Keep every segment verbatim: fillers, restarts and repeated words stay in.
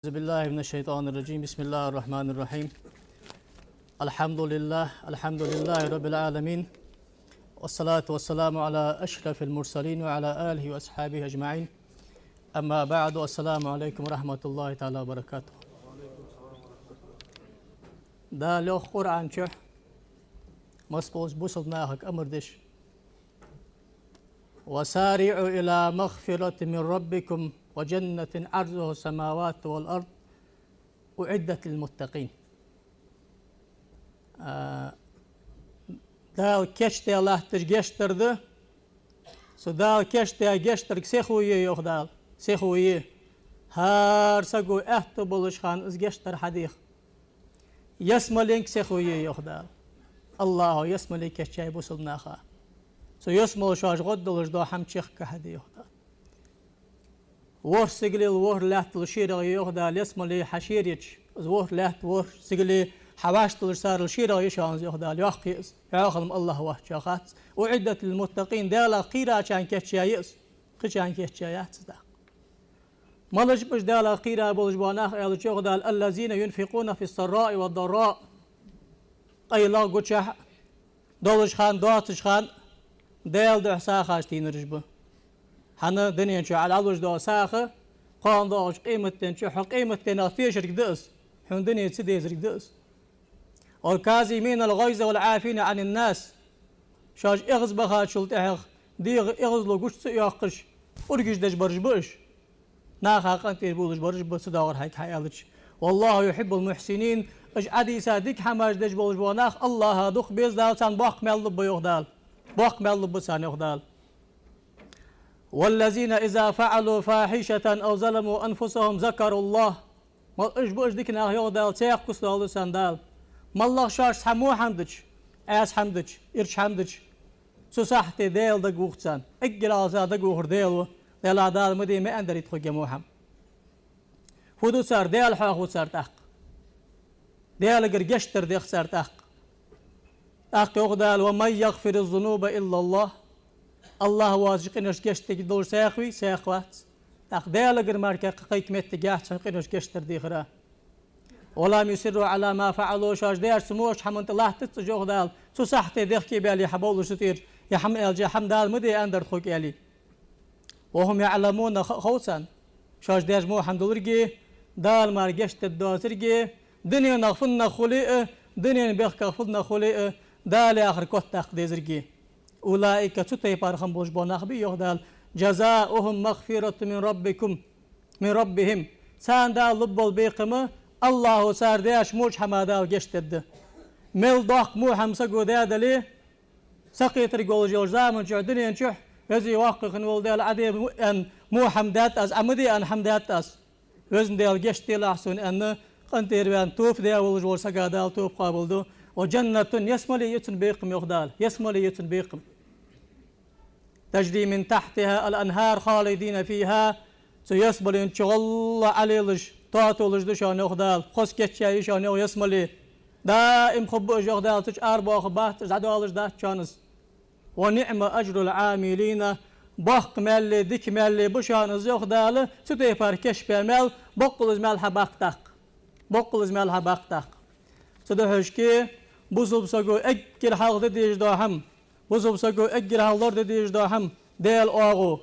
أعوذ بالله من الشيطان الرجيم. بسم الله الرحمن الرحيم. الحمد لله، الحمد لله رب العالمين. والصلاة والسلام على أشرف المرسلين وعلى آله وأصحابه أجمعين. أما بعد، السلام عليكم ورحمة الله تعالى وبركاته. Дала йоах Къуръан чу, масса болча бусалба нахага амар деш: «وسارعوا إلى مغفرة من ربكم وجنة عرضها السماوات والأرض أعدت للمتقين». А, Дала кийчдаь латташ гешт дар да. Цу Дала кийчдаь гешт дарга сихо е, йоах Дала, сихо е. ХӀара саго аьттув болча хана из гешт дар хьадеха. Ялсмаленга сихо е, йоах Дала. АллахӀа ялсмале кийчъяьй бусалба наха. Цу ялсмале шоаш гӀо долаш дола хӀама чехка хьаде, йоах Дала. ВорхӀ сигалел ворхӀ лаьттал шерагӀа е, йоах Дала, ялсмале хьа шера еча, из ворхӀ лаьтта ворхӀ сигале хьа вӀаштӀехьадалар шерагӀа е шоана из, йоах Дала, йоккха я из. ХӀаьта-м АллахӀ воацачоа хац. «أعدت للمتقين», Даьлах кхерачарна кийчъяь я из, кхычарна кийчъяь яц из тӀаккха. Малаш ба уж Даьлах кхера болаш бола нах аьлча, йоах Дала: «الذين ينفقون في السراء والضراء». КъайлагӀа, гучахьа, долча хана, доацача хана Даьла духьа сагӀаш тийнараш ба. ХӀана, дунен чу Ӏа дӀалуш дола сагӀа, кхоана доагӀача къематден чу хьо къематденах тешарг да из, хьона дуне ца дезарг да из. «والكاظمين الغيظ والعافين عن الناس». Шоаш эгӀазбахачул тӀехьагӀа дегӀа эгӀазло гуча ца йоаккхаш, кӀургаш деш бараш ба уж. Наха къинтӀера болаш бараш ба, цу доагӀар хьайга хьааьлча. «والله يحب المحسنين». Уж Ӏадийца дика хӀамаш деш болаш бола нах АллахӀа дукха беза, Дала царна боккха маьл лургба, йоах Дала. Боккха маьл лургба царна, йоах Дала. «والذين إذا فعلوا فاحشة أو ظلموا أنفسهم ذكروا الله». Ма уж ба уж дика нах, йоах Дала, цхьа кхувсалу царна Дала. МаллагӀа шоаш цхьа во хӀама дича, Ӏаьса хӀама дича, ирча хӀама дича, цу сахьте Даьла дагавоах царна. Эггара гӀалгӀа дагавоахар Даьла ва. Делахь Дала ма де, ма аьннадар тхога во хӀама. Фу ду цар? Даьла хьоахаву цар тӀаккха. Даьлагара гешт дар дех цар тӀаккха. ТӀаккха йоах Дала: «ومن يغفر الذنوب إلا الله». АллахӀ воацаш къинош гешт дергдолаш сагӀа вий? СагӀа вац. ТӀаккха Даьлагара мара кхы кхайка моттиг яц хьона къинош гешт дар дехара. «ولم يصروا على ما فعلوا», шоаш даьча цу воча хӀаман тӀа латтац уж, йоах Дала, цу сахьте дехке баьле хьабовлаш цу тӀера, е хӀама аьлча, е хӀама Дала ма де аьннадар тхога аьле. «وهم يعلمون», ха-, хов царна шоаш даьча во хӀама долга, Дала мара гешт дергдоацалга, дуненах фуннагӀа хуле а, дунен бехках фуннагӀа хуле а, Дала яхар котдаккха дезалга. «أولئك», цу тайпара хинна болаш бола нах ба, йоах Дала, «جزاؤهم مغفرة من ربكم، من ربهم». Царна Дала лургбола бекхам, АллахӀа цар даьча воча хӀаман Дала гешт дергда. Мел доккха во хӀама саго даь дале, сакхетаргволаш йолча заман чухь, дунен чухь, веза-воккха хинна вола Даьла, Ӏа де аьнна во хӀама даьд аз, Ӏа ма де аьнна хӀама даьд аз. Веза Даьла, гешт делахь сона аьнна, къинтӀера ваьнна, тоба даь волаш вола сага Дала тоба къоабалду. «وجنة», ялсмале я цун бекхам, йоах Дала, ялсмале я цун бекхам. «تجري من تحتها الأنهار خالدين فيها». Цу ялсмален чу гӀолла Ӏолелаш, тоталуш да шоана, йоах Дала, хоза кийчъяь я шоана, йоах, ялсмале. Даим хургба уж, йоах Дала, цу чу арабоахаргбац уж, дӀадоалаш дац шоана из. «ونعم أجر العاملين». Боккха маьл, дика маьл ба шоана из, йоах Дала, цу тайпара кийчбаь маьл, боккъала из маьл хьабаккха тӀаккха. Боккъала из маьл хьабаккха тӀаккха. Цудухьа шке, бусалба саго эггара хьалха де дезаш дола хӀама, бусалба саго эггара хьалха лораде дезаш дола хӀама, Даьла оагӀув.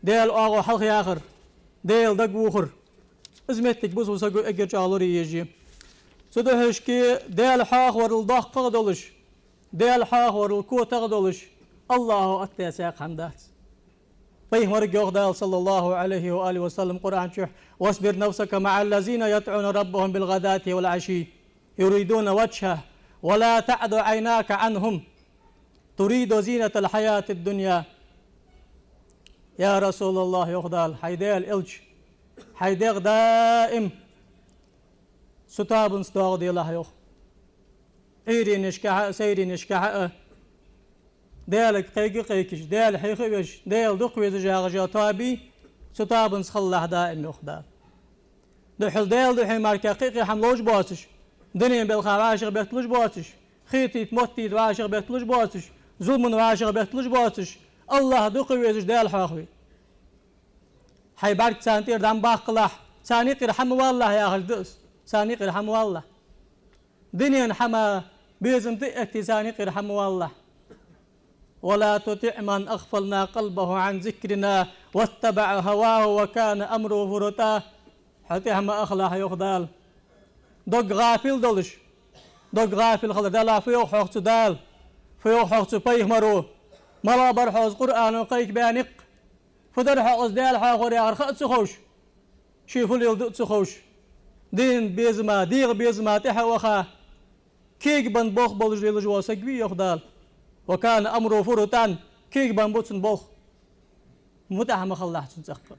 Даьла оагӀув хьалха яхар, Даьла дагавохар. Из моттиг бусалба саго эггара чӀоагӀа лорае езаш я. Цудухьа шке, Даьла хьоахаварал доккхагӀа долаш, Даьла хьоахаварал котагӀа долаш, АллахӀа оттадаь цхьаккха хӀама дац. Пайхамарга йоах Дала, صلى الله عليه وآله وسلم, Къуръан чу: «واصبر نفسك مع الذين يدعون ربهم بالغداة والعشي يريدون وجهه ولا تعد عيناك عنهم تريد زينة الحياة الدنيا». Я РасулаллахӀ, йоах Дала, хьай Даьла элча, хьай дегӀ даим цу тоабанца доагӀа делахь, йоах. Ӏуйренашкахьа а, сайренашкахьа а Даьлага кхайка а кхайкаш, Даьла хьеха а веш, Даьла дукха везаш ягӀаш йола тоаба, цу тоабанца хилалахь даим, йоах Дала. Духхьал Даьла духьа мара кхы а кхы хӀама ловш боацаш, дунен балха вӀашагӀбетталуш боацаш, хетийта, моттийта вӀашагӀбетталуш боацаш, зуламах вӀашагӀбетталуш боацаш, АллахӀ дукха везаш Даьла хьоахаве. Хьай бӀарг царна тӀера дӀа ма баккхалахь, Царна юкъера хьа ма валалахь яхаш да из. Царна юкъера хьа ма валалахь. Дунен хӀама безам тӀа а этте, царна юкъера хьа ма валалахь. ولا تطع من أغفلنا قلبه عن ذكرنا واتبع هواه وكان أمره فرطا. Хьо тӀехьа ма ахалахь, йоах Дала. Дог гӀафил долаш, дог гӀафил хилар. Далла, фу йоах хьох цу Дала, фу йоах хьох цу пайхамаро, малагӀа бар хьо из Къуръано кхайкабаь никъ, фу дар хьо из Даьла хьоахавар яхар ха а ца ховш, ше фу леладу а ца ховш, дунен безама, дегӀа безама тӀехьа а ваха, кегабенна болх болаш лелаш вола саг вий, йоах Дала. وكان أمره فرطا, кегабенна ба цун болх. МутӀахьа ма хилалахь цунна цӀаккха.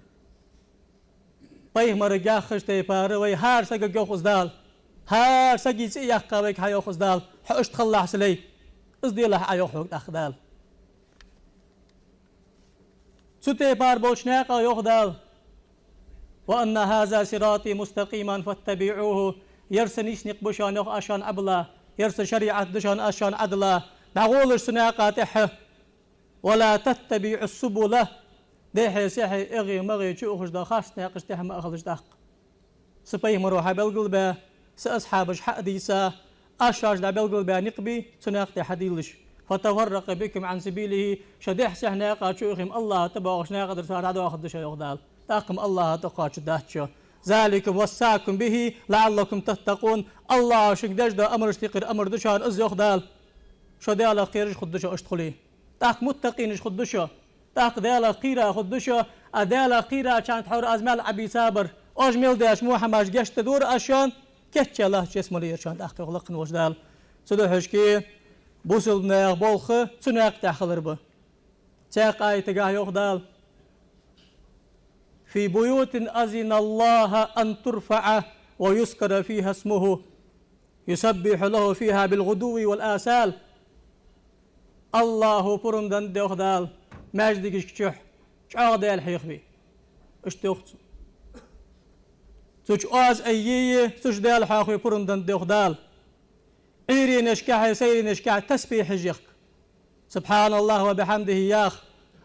Пайхамарга яхача тайпара вай хӀара сагага йоах из Дала. ХӀара сага цӀи а яьккха вайга хьайоах из Дала: хьо иштта хилалахь са лай. Из делахь Ӏа, йоах хьога тӀаккха Дала. Цу тайпара болча наькъа йоах Дала: وأن هذا صراطي مستقيما فاتبعوه. Ер са нийса никъ ба шоана, йоах, аз шоана Ӏобилла. Ер са шариӀат да шоана, аз шоана Ӏодилла. ДӀагӀолаш цу наькъа тӀехьа. ولا تتبعوا السبل. Дехьа-сехьа, эгӀий-магӀий чуухаш дола харц наькъаш тӀехьа ма ахалаш тӀаккха. Са пайхамаро хьабелгалбаь, са асхьабаша хьа а дийца, аз шоашта дӀабелгалбаь никъ бий, цу наькъа тӀа хьадийлаш. فتفرق بكم عن سبيله. Шо дехьа-сехьа наькъа чуухе-м, АллахӀа тӀабоагӀача наькъа тӀара цар дӀадоахаргда шо, йоах Дала. ТӀаккха-м АллахӀа тӀакхоачаргдац шо. ذلكم وصاكم به لعلكم تتقون. АллахӀа шуга деш дола амарашта юкъера амар да шоана из, йоах Дала. Шо Даьлах кхераш хургда шо иштта хуле. ТӀаккха муттакъинаш хургда шо. ТӀаккха Даьлах кхийра хургда шо. А Даьлах кхийрачарна тхьовра аз маьл Ӏобийцабар, оаш мел деш мо хӀамаш гешт дора аз шоана, кийчъяь латтача ялсмалера шоана тӀаккха, йоах лакхаволча Дала. Цудухьа шоки бусалба наьха болх цу наькъа тӀа хилар ба. Цхьаькха аятагахь йоах Дала: في بيوت أذن الله أن ترفع ويذكر فيها اسمه يسبح له فيها بالغدو والآصال. АллахӀа пурам деннад, йоах Дала, маьждигашка чухь чӀоагӀа Даьла хьехаве. Иштта йоах цо. Цу чу оаз айе, цу чу Даьла хьоахаве пурам деннад, йоах Дала. Ӏуйренашкахьеи сайренашкахьеи тасбихьаш яхка. سبحان الله وبحمده ях,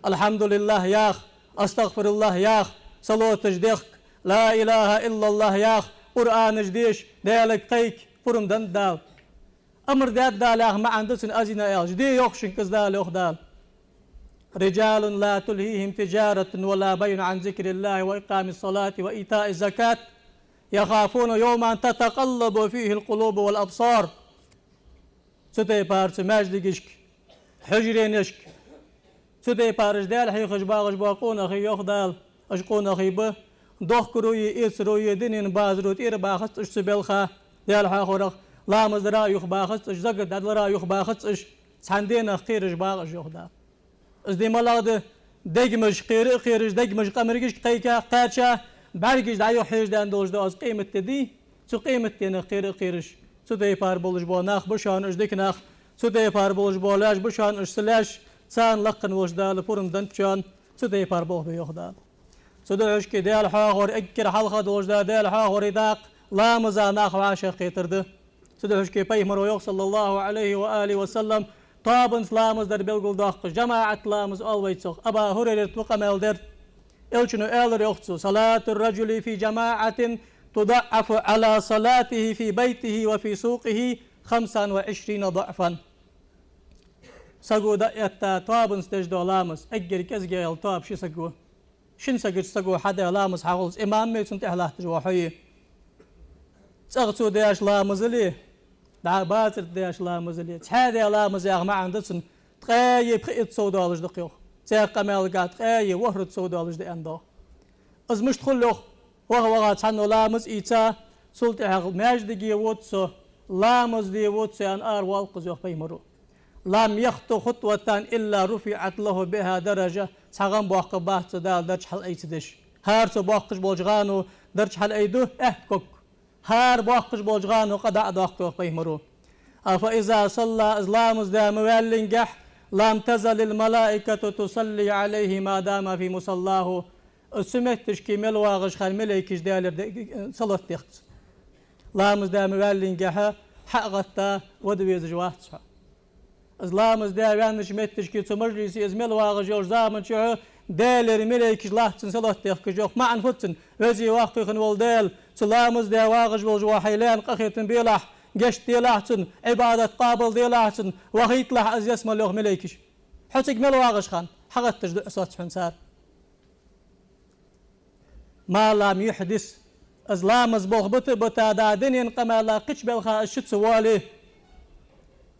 الحمد لله ях, أستغفر الله ях, салоташ дехка, لا إله إلا الله ях, Къуръанаш деша, Даьлага кхайка, пурам деннад Дала. Амар даьд Дала яха маӀан да цун, أذن аьлча, де йоах шуга из Дала, йоах Дала. رجال لا تلهيهم تجارة ولا بيع عن ذكر الله وإقام الصلاة وإيتاء الزكاة يخافون يوما تتقلب فيه القلوب والأبصار. Цу тайпара цу маьждигашка, хьужаренашка, цу тайпара уж Даьла хьехаш багӀаш бола къонахий, йоах Дала, уж къонахий ба, дохкарои, эцарои, дунен базаро тӀера бахац уж цу балха, Даьла хьоахорах, ламаз дара а юхабахац уж, закат дӀадалара а юхабахац уж, цхьан денах кхераш багӀа уж, йоах Дала. Из ди малагӀа да? Дегамаш кхера а кхераш, дегамаш къамаргашка кхайка а кхаьча, бӀаргаш дӀа-юха хьежа даьнна долаш да из къематди ди, цу къематденах кхера а кхераш. Цу тайпара болаш бола нах ба шоана уж дика нах, цу тайпара болаш бола лаьш ба шоана уж са лаьш, царна лакхаволча Дала пурам деннад шоана, цу тайпара болх бе, йоах Дала. Цудухьа шоки Даьла хьоахавар эггара хьалха долаш да, Даьла хьоахавара дакъа ламаза нах вӀашагӀкхетар да. Цудухьа шоки пайхамаро йоах, صلى الله عليه وآله وسلم, тоабанца ламаз дар белгалдоаккхаш, жамаӀат ламаз оал вай цох, Аба ХӀурайрата ва къамаьл дер. Элчано аьлар, йоах цо: صلاة الرجل في جماعة تضاعف على صلاته في بيته وفي سوقه خمسا وعشرين ضعفا. Саго дӀаэтта тоабанца деш дола ламаз, эггара кӀезигагӀа йола тоаба ши саг ва. Шин сагача саго хьадаь ламаз хьахулац имамеи цунна тӀехьа латташ вола хьои. ЦӀагӀа цо даьча ламазали, дӀа бацарт даьча ламазали, цхьаь даь ламаз яха маӀан да цун, ткъаьи пхийтта сов долаш да-кх, йоах. Цхьаькха къамаьлагахь ткъаьи ворхӀитта сов долаш да аьнна доагӀа. Из мишта хул, йоах, ваха-ваха цхьанне ламаз ийца, цул тӀехьагӀа маьждиге вода со, ламаз де вода со аьнна, аравоал-кх из, йоах пайхамаро. لم يخط خطوة إلا رفعت له بها درجة. Цхьа гӀам боаккхаргбац цо Дала дарж хьалаайца деш. ХӀара цо боаккхаш болча гӀано дарж хьалаайду аьтта ког. ХӀара боаккхаш болча гӀано къа дӀа а доаккх, йоах пайхамаро. فإذا صلى, из ламаз даь ма ваьллинге, لم تزل الملائكة تصلي عليه ما دام في مصلاه. Из цу метташка мел вагӀаш хинна малейкаш Даьлагара де-, салот дехк цунна. Ламаз даь ма ваьллинге хьа, хьа а гӀатта, вада везаш вац хьо. Из ламаз даь ваьннача метташка, цу мажлисе из мел вагӀаш йолча заман чухь Даьлагара малейкаш латтачун салот дехкаш йоах. МаӀан фуд цун? Веза-воккха хинна вола Даьла, цу ламаз даь вагӀаш волча хьай лаьна къахетам белахь, гешт делахь цунна, Ӏибадат къоабал делахь цунна, вахийталахь из ялсмала, йоах малейкаш. Хьо цига мел вагӀаш хана, хьагӀатташ дуӀа соц хьона цар. ما لم يحدث. Из ламаз болх бита а бита, дӀа дунен къамаьла кхыча балха из ший ца воале,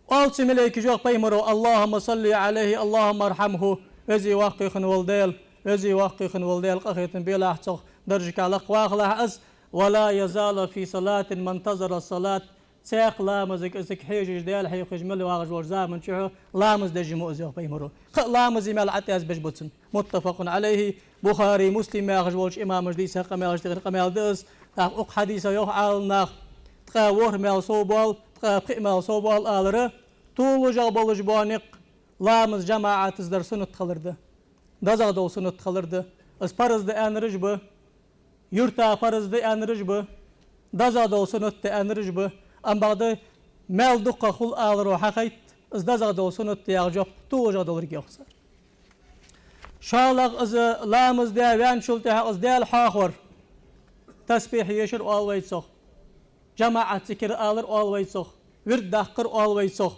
оал цу малейкаша, йоах пайхамаро: اللهم صل عليه، اللهم ارحمه. Веза-воккха хинна вола Даьла, веза-воккха хинна вола Даьла, къахетам белахь цох, даржашка лакхваккхалахь из. ولا يزال في صلاة ما انتظر الصلاة. Цхьаккха ламазага из цига хьежаш, Даьла хьехаш мел вагӀаш волча заман чухь ламаз деш ма вий из, йоах пайхамаро. Кхы а ламаза маьл ӀотӀаязбеш ба цун. متفق عليه. Бухари, Муслим яхаш волча имамаша дийца къамаьлаш тӀехьара къамаьл да из. ТӀаккха укх хьадиса йоах Ӏаламнаха: ткъаь ворхӀ маьл совбоал, ткъаь пхиъ маьл совбоал алар, тулужагӀа болаш бола никъ ламаз жамаӀатаца дар суннат хилар да. ДезагӀа дола суннат хилар да. Из парз да аьннараш ба, юрта парз да аьннараш ба, дезагӀа дола суннат да аьннараш ба. Амма бакъда, маьл дукха хул аларо хьахайт, из дезагӀа дола суннат да яха жоп тулужагӀа долга йоах цар. ШоллагӀа, из ламаз даь ваьнначул тӀехьагӀа из Даьла хьоахавар. Тасбихь ешар оал вай цох, жамаӀат зикар алар оал вай цох, вирд даккхар оал вай цох.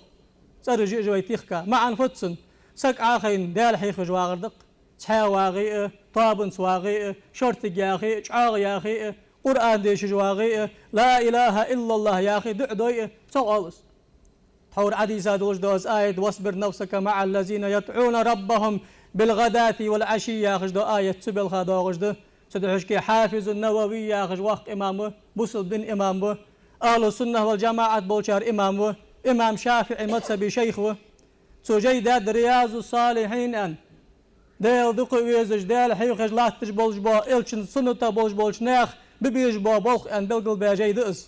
ЦӀераш а вай тӀехьа. МаӀан фуд цун? Саг Ӏохайна Даьла хьехаш вагӀар да-кх. Цхьаь вагӀе а, тоабанца вагӀе а, шортига яхе а, чӀоагӀа яхе а, Къуръан дешаш вагӀе а, لا إله إلا الله яхе а, дуӀа дой а, цох оал из. Тхьовра Ӏодийца долаш да из аят: واصبر نفسك مع الذين يدعون ربهم بالغداة والعشي яхаш дола аят цу балха доагӀаш да. Цудухьа Хьафиз ан-Навави яхаш воккха имам ва, бусалба дина имам ва, ахӀлу сунна вал жамаӀат болчар имам ва, имам ШафиӀий мазхӀаба шайх ва. Цо жай даьд «Риязу салихӀин» аьнна. Даьла дукха везаш, Даьла хьехаш латташ болаш бола, Элчан суннатах болаш болча наха бе безаш бола болх аьнна белгалбаь жай да из.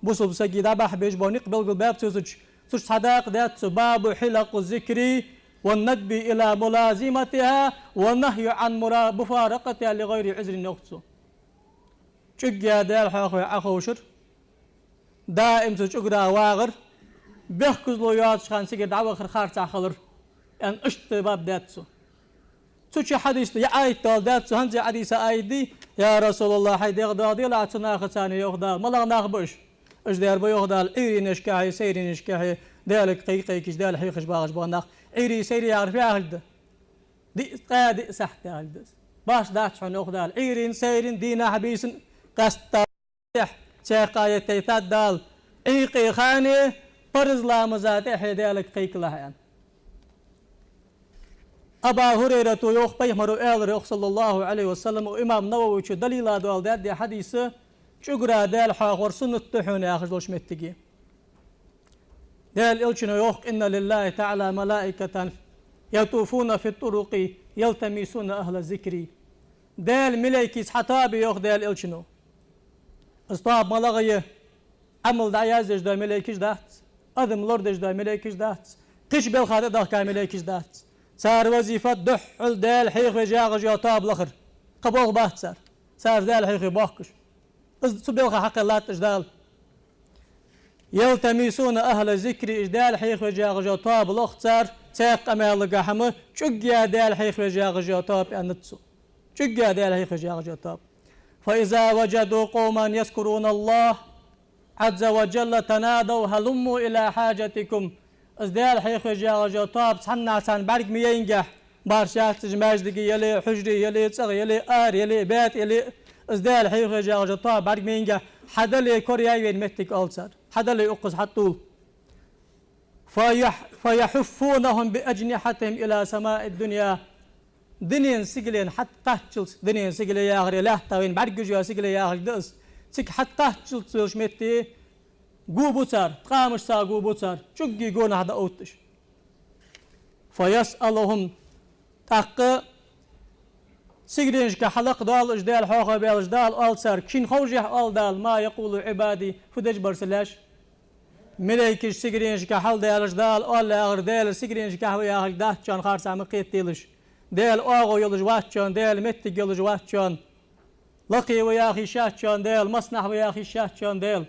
Бусалба сага дӀабахьа безаш бола никъ белгалбаьб цо цу чу. Цу чу цхьа дакъа даьд цо: «باب حلق الذكر والندب إلى ملازمتها والنهي عن مرا-، مفارقتها لغير عذر», йоах цо. ЧӀугге Даьла хьоахаве Ӏоховшар, даим цу чӀугара вагӀар, бехказло йоацача хана цигара дӀавахар харцахьа хилар, аьнна, иштта баб даьд цо. Цу чу хьадис да, е аят доаладаьд цо, хӀанз а хьадиса аят дий: «Я РасулаллахӀ, хьай дегӀ доаладелахь цу нахаца», — аьнна, йоах Дала. МалагӀа нах ба уж? Уж дер ба, йоах Дала, Ӏуйренашкахьеи сайренашкахьеи Даьлага кхайкхайкаш, Даьла хьехаш багӀаш бола нах. Ӏуйре, сайре яхар фу яхилга да? Диъ ткъаь диъ сахьат яхилга да из. Башха дац хьона, йоах Дала, Ӏуйрийна, сайрийна, дийнахьа, бийсанна, къаьстта тӀехьа, цхьаькха аят дайтад Дала: «Ӏуйкъе хана парз ламаза тӀехье Даьлага кхайкалахь», — аьнна. Абу ХӀурайрата йоах, пайхамаро аьлар йоах, صلى الله عليه وسلم, укх имам Нававийс далила доаладаьд ер хьадис, чӀугара Даьла хьоахавар суннат да хьона яхаш долча моттиге. Даьла Элчано йоах: «إن لله تعالى ملائكة يطوفون في الطرق يلتمسون أهل الذكر». Даьла малейкий цхьа тоаба я, йоах Даьла Элчано. Из тоаба малагӀа я? Ӏамал дӀаяздеш дола малейкаш дац, адам лорадеш дола малейкаш дац, кхыча балха тӀадахка малейкаш дац. Цар вазифа духхьал Даьла хьехавеш ягӀаш йола тоаба лахар. Кхы болх бац цар. Цар Даьла хьехаве боахкаш. Из цу балха хьакхелла латташ Дала. «يلتمسون أهل الذكر», уж Даьла хьехавеш ягӀаш йола тоаба лох цар, цхьаькха къамаьлагахьа-м чӀугге Даьла хьехавеш ягӀаш йола тоаба аьннад цо. ЧӀугге Даьла хьехавеш ягӀаш йола тоаба. «فإذا وجدوا قوما يذكرون الله عز وجل تنادوا هلموا إلى حاجتكم». Из Даьла хьехавеш ягӀаш йола тоаба цхьаннахьа царна бӀарга ма яйингехь, барс яц уж маьждиге яле, хьужаре яле, цӀагӀа яле, ара яле, баьтӀа яле, из Даьла хьехавеш ягӀаш йола тоаба бӀарга ма яйингехь, хьадале, кора яй вайна моттиг, оал цар. Хьадале, укхаза хьатӀадувла. فيح-، فيحفونهم بأجنحتهم إلى سماء الدنيا. Дунен сигален хьатӀакхаччалца, дунен сигале яхар лаьтта вайна бӀаргагуш йола сигале яхилга да из. Цига хьатӀакхаччалца йолча метте го бу цар, ткъамашца го бу цар, чӀугге гонахьа дӀаотташ. فيسألهم. ТӀаккха сигаленашка хьалакхдаьлча уж Даьла хьоахаве баьлча Дала оал царга: «Шийна ховшехь, — оал Дала, — ما يقول عبادي, фу деш бар са лаьш?» Малейкаш сигаленашка хьалдаьлча Дала оал яхар, Даьла сигаленашка ва яхилга дац шоана, харцахьа ма кхетаделаш. Даьла оагӀув йолаш вац шоана, Даьла моттиг йолаш вац шоана. Лакхе ва яха йиш яц шоана Даьла, массанахьа ва яха йиш яц шоана Даьла.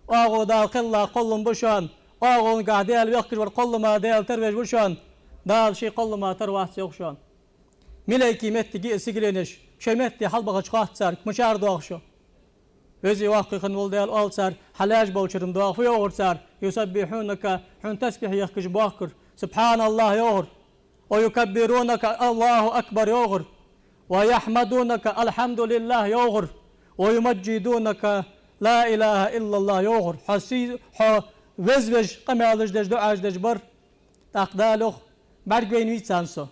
ОагӀув Дала кхелла кхоллам ба шоана. ОагӀувнгахьа Даьла вехкаш вар кхоллама Даьла тарвеш ва шоана. Дала ший кхоллама тара вац йоах шоана. Малайкий моттиг я из, сигаленаш. Шоай метте хьалбахача хоатт царга: мичара доагӀа шо? Веза-воккха хинна вола Даьла, оал цар, хьа лаьш болчара-м доагӀа. Фу йоахар цар? «Юсаббихьунака», хьона тасбихь ехкаш боахкар. «Субхьаналлахь», йоахар. «Ва юкаббирунак», «Аллаху акбар», йоахар. «Ва яхьмадунак», «Алхьамдулиллахь», йоахар. «Ва юмаджжидунак», «Ла илахьа иллаллахь», йоахар. Хьо сий-, хьо веза-веза къамаьлаш деш, дуӀаш деш бар. ТӀаккха Дала йоах: «БӀаргавайнавий царна со?»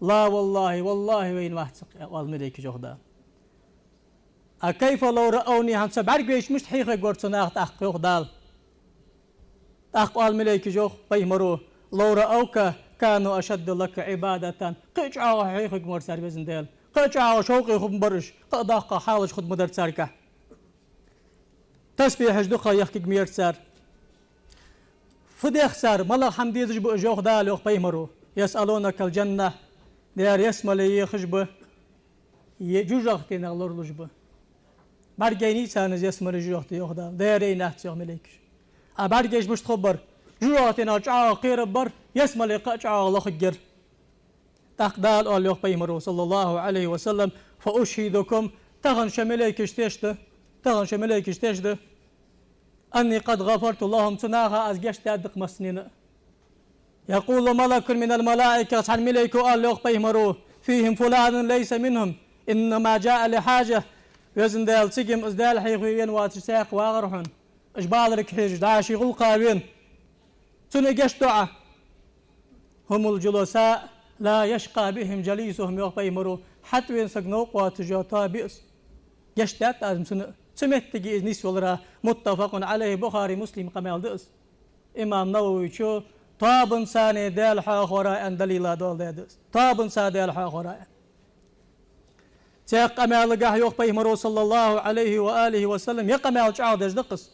«Ла валлахьи, валлахьи, вайнавац», оал малайкаша, йоах Дала. «А кайфа лав раауни», хӀанз со бӀаргавайча мишта хьехаргвар цу наха тӀаккха, йоах Дала. ТӀаккха оал малайкаша, йоах пайхамаро: «Лав рааука кану ашадда лака Ӏибадатан». Кхы а чӀоагӀа хьехаргвар цар, веза Даьла. Кхы а чӀоагӀа шовкъе хургбар уж, кхы а доккха хьалаш хургма дар царгахь. Тасбихьаш дукха ехкаргма яр цар. Фу дех цар, малагӀа хӀама дезаш ба уж, йоах Дала, йоах пайхамаро? «Ясъалунакал джанна». Дера, ялсмале ехаш ба, е жожагӀатенах лоралуш ба. БӀаргавайнавий царна из ялсмале, жожагӀате, йоах Дала? Дера, вайнац, йоах малайкаша. А бӀаргавайча мишта хургбар? ЖожагӀатенах чӀоагӀа кхерабар, ялсмале кхы а чӀоагӀа лохаргьяр. ТӀаккха Дала оал, йоах пайхамаро, саллаллаху Ӏалайхи ва саллам: «Фа ушхидукум», тахан шо малайкашта теш да, тахан шо малайкашта теш да, «анни къад гӀафарту лахум», цу наха аз гешт даьд-кх массанена. «Якъулу малакун минал малаика», цхьан малайко оал, йоах пайхамаро: «Фихим фуланун лайса минхум, иннама джаа ли хьажа». Веза Даьла, цига-м из Даьла хьехаве вена воацаш цхьаккха вагӀар хьона. Уж баларга хьежаш, дӀа ший гӀулакха вена. Цунна гешт ду Ӏа. «Хумул джуласаа ла яшкъа бихим джалисухум», йоах пайхамаро, хьатӀавена саг новкъа воацаш йола тоаба я из. Гешт даьд Ӏа-м цунна. Цу моттиге из нийсвелар. Муттафакъун Ӏалайхи, Бухари, Муслима къамаьл да из. Имам Нававийчо тоабанца Даьла хьоахавар аьнна далила доаладаьд из. Тоабанца Даьла хьоахавар аьнна. Цхьаькха къамаьлагахь йоах пайхамаро, саллаллаху Ӏалайхи ва алихи ва саллам, е къамаьл чӀоагӀдеш да-кх из: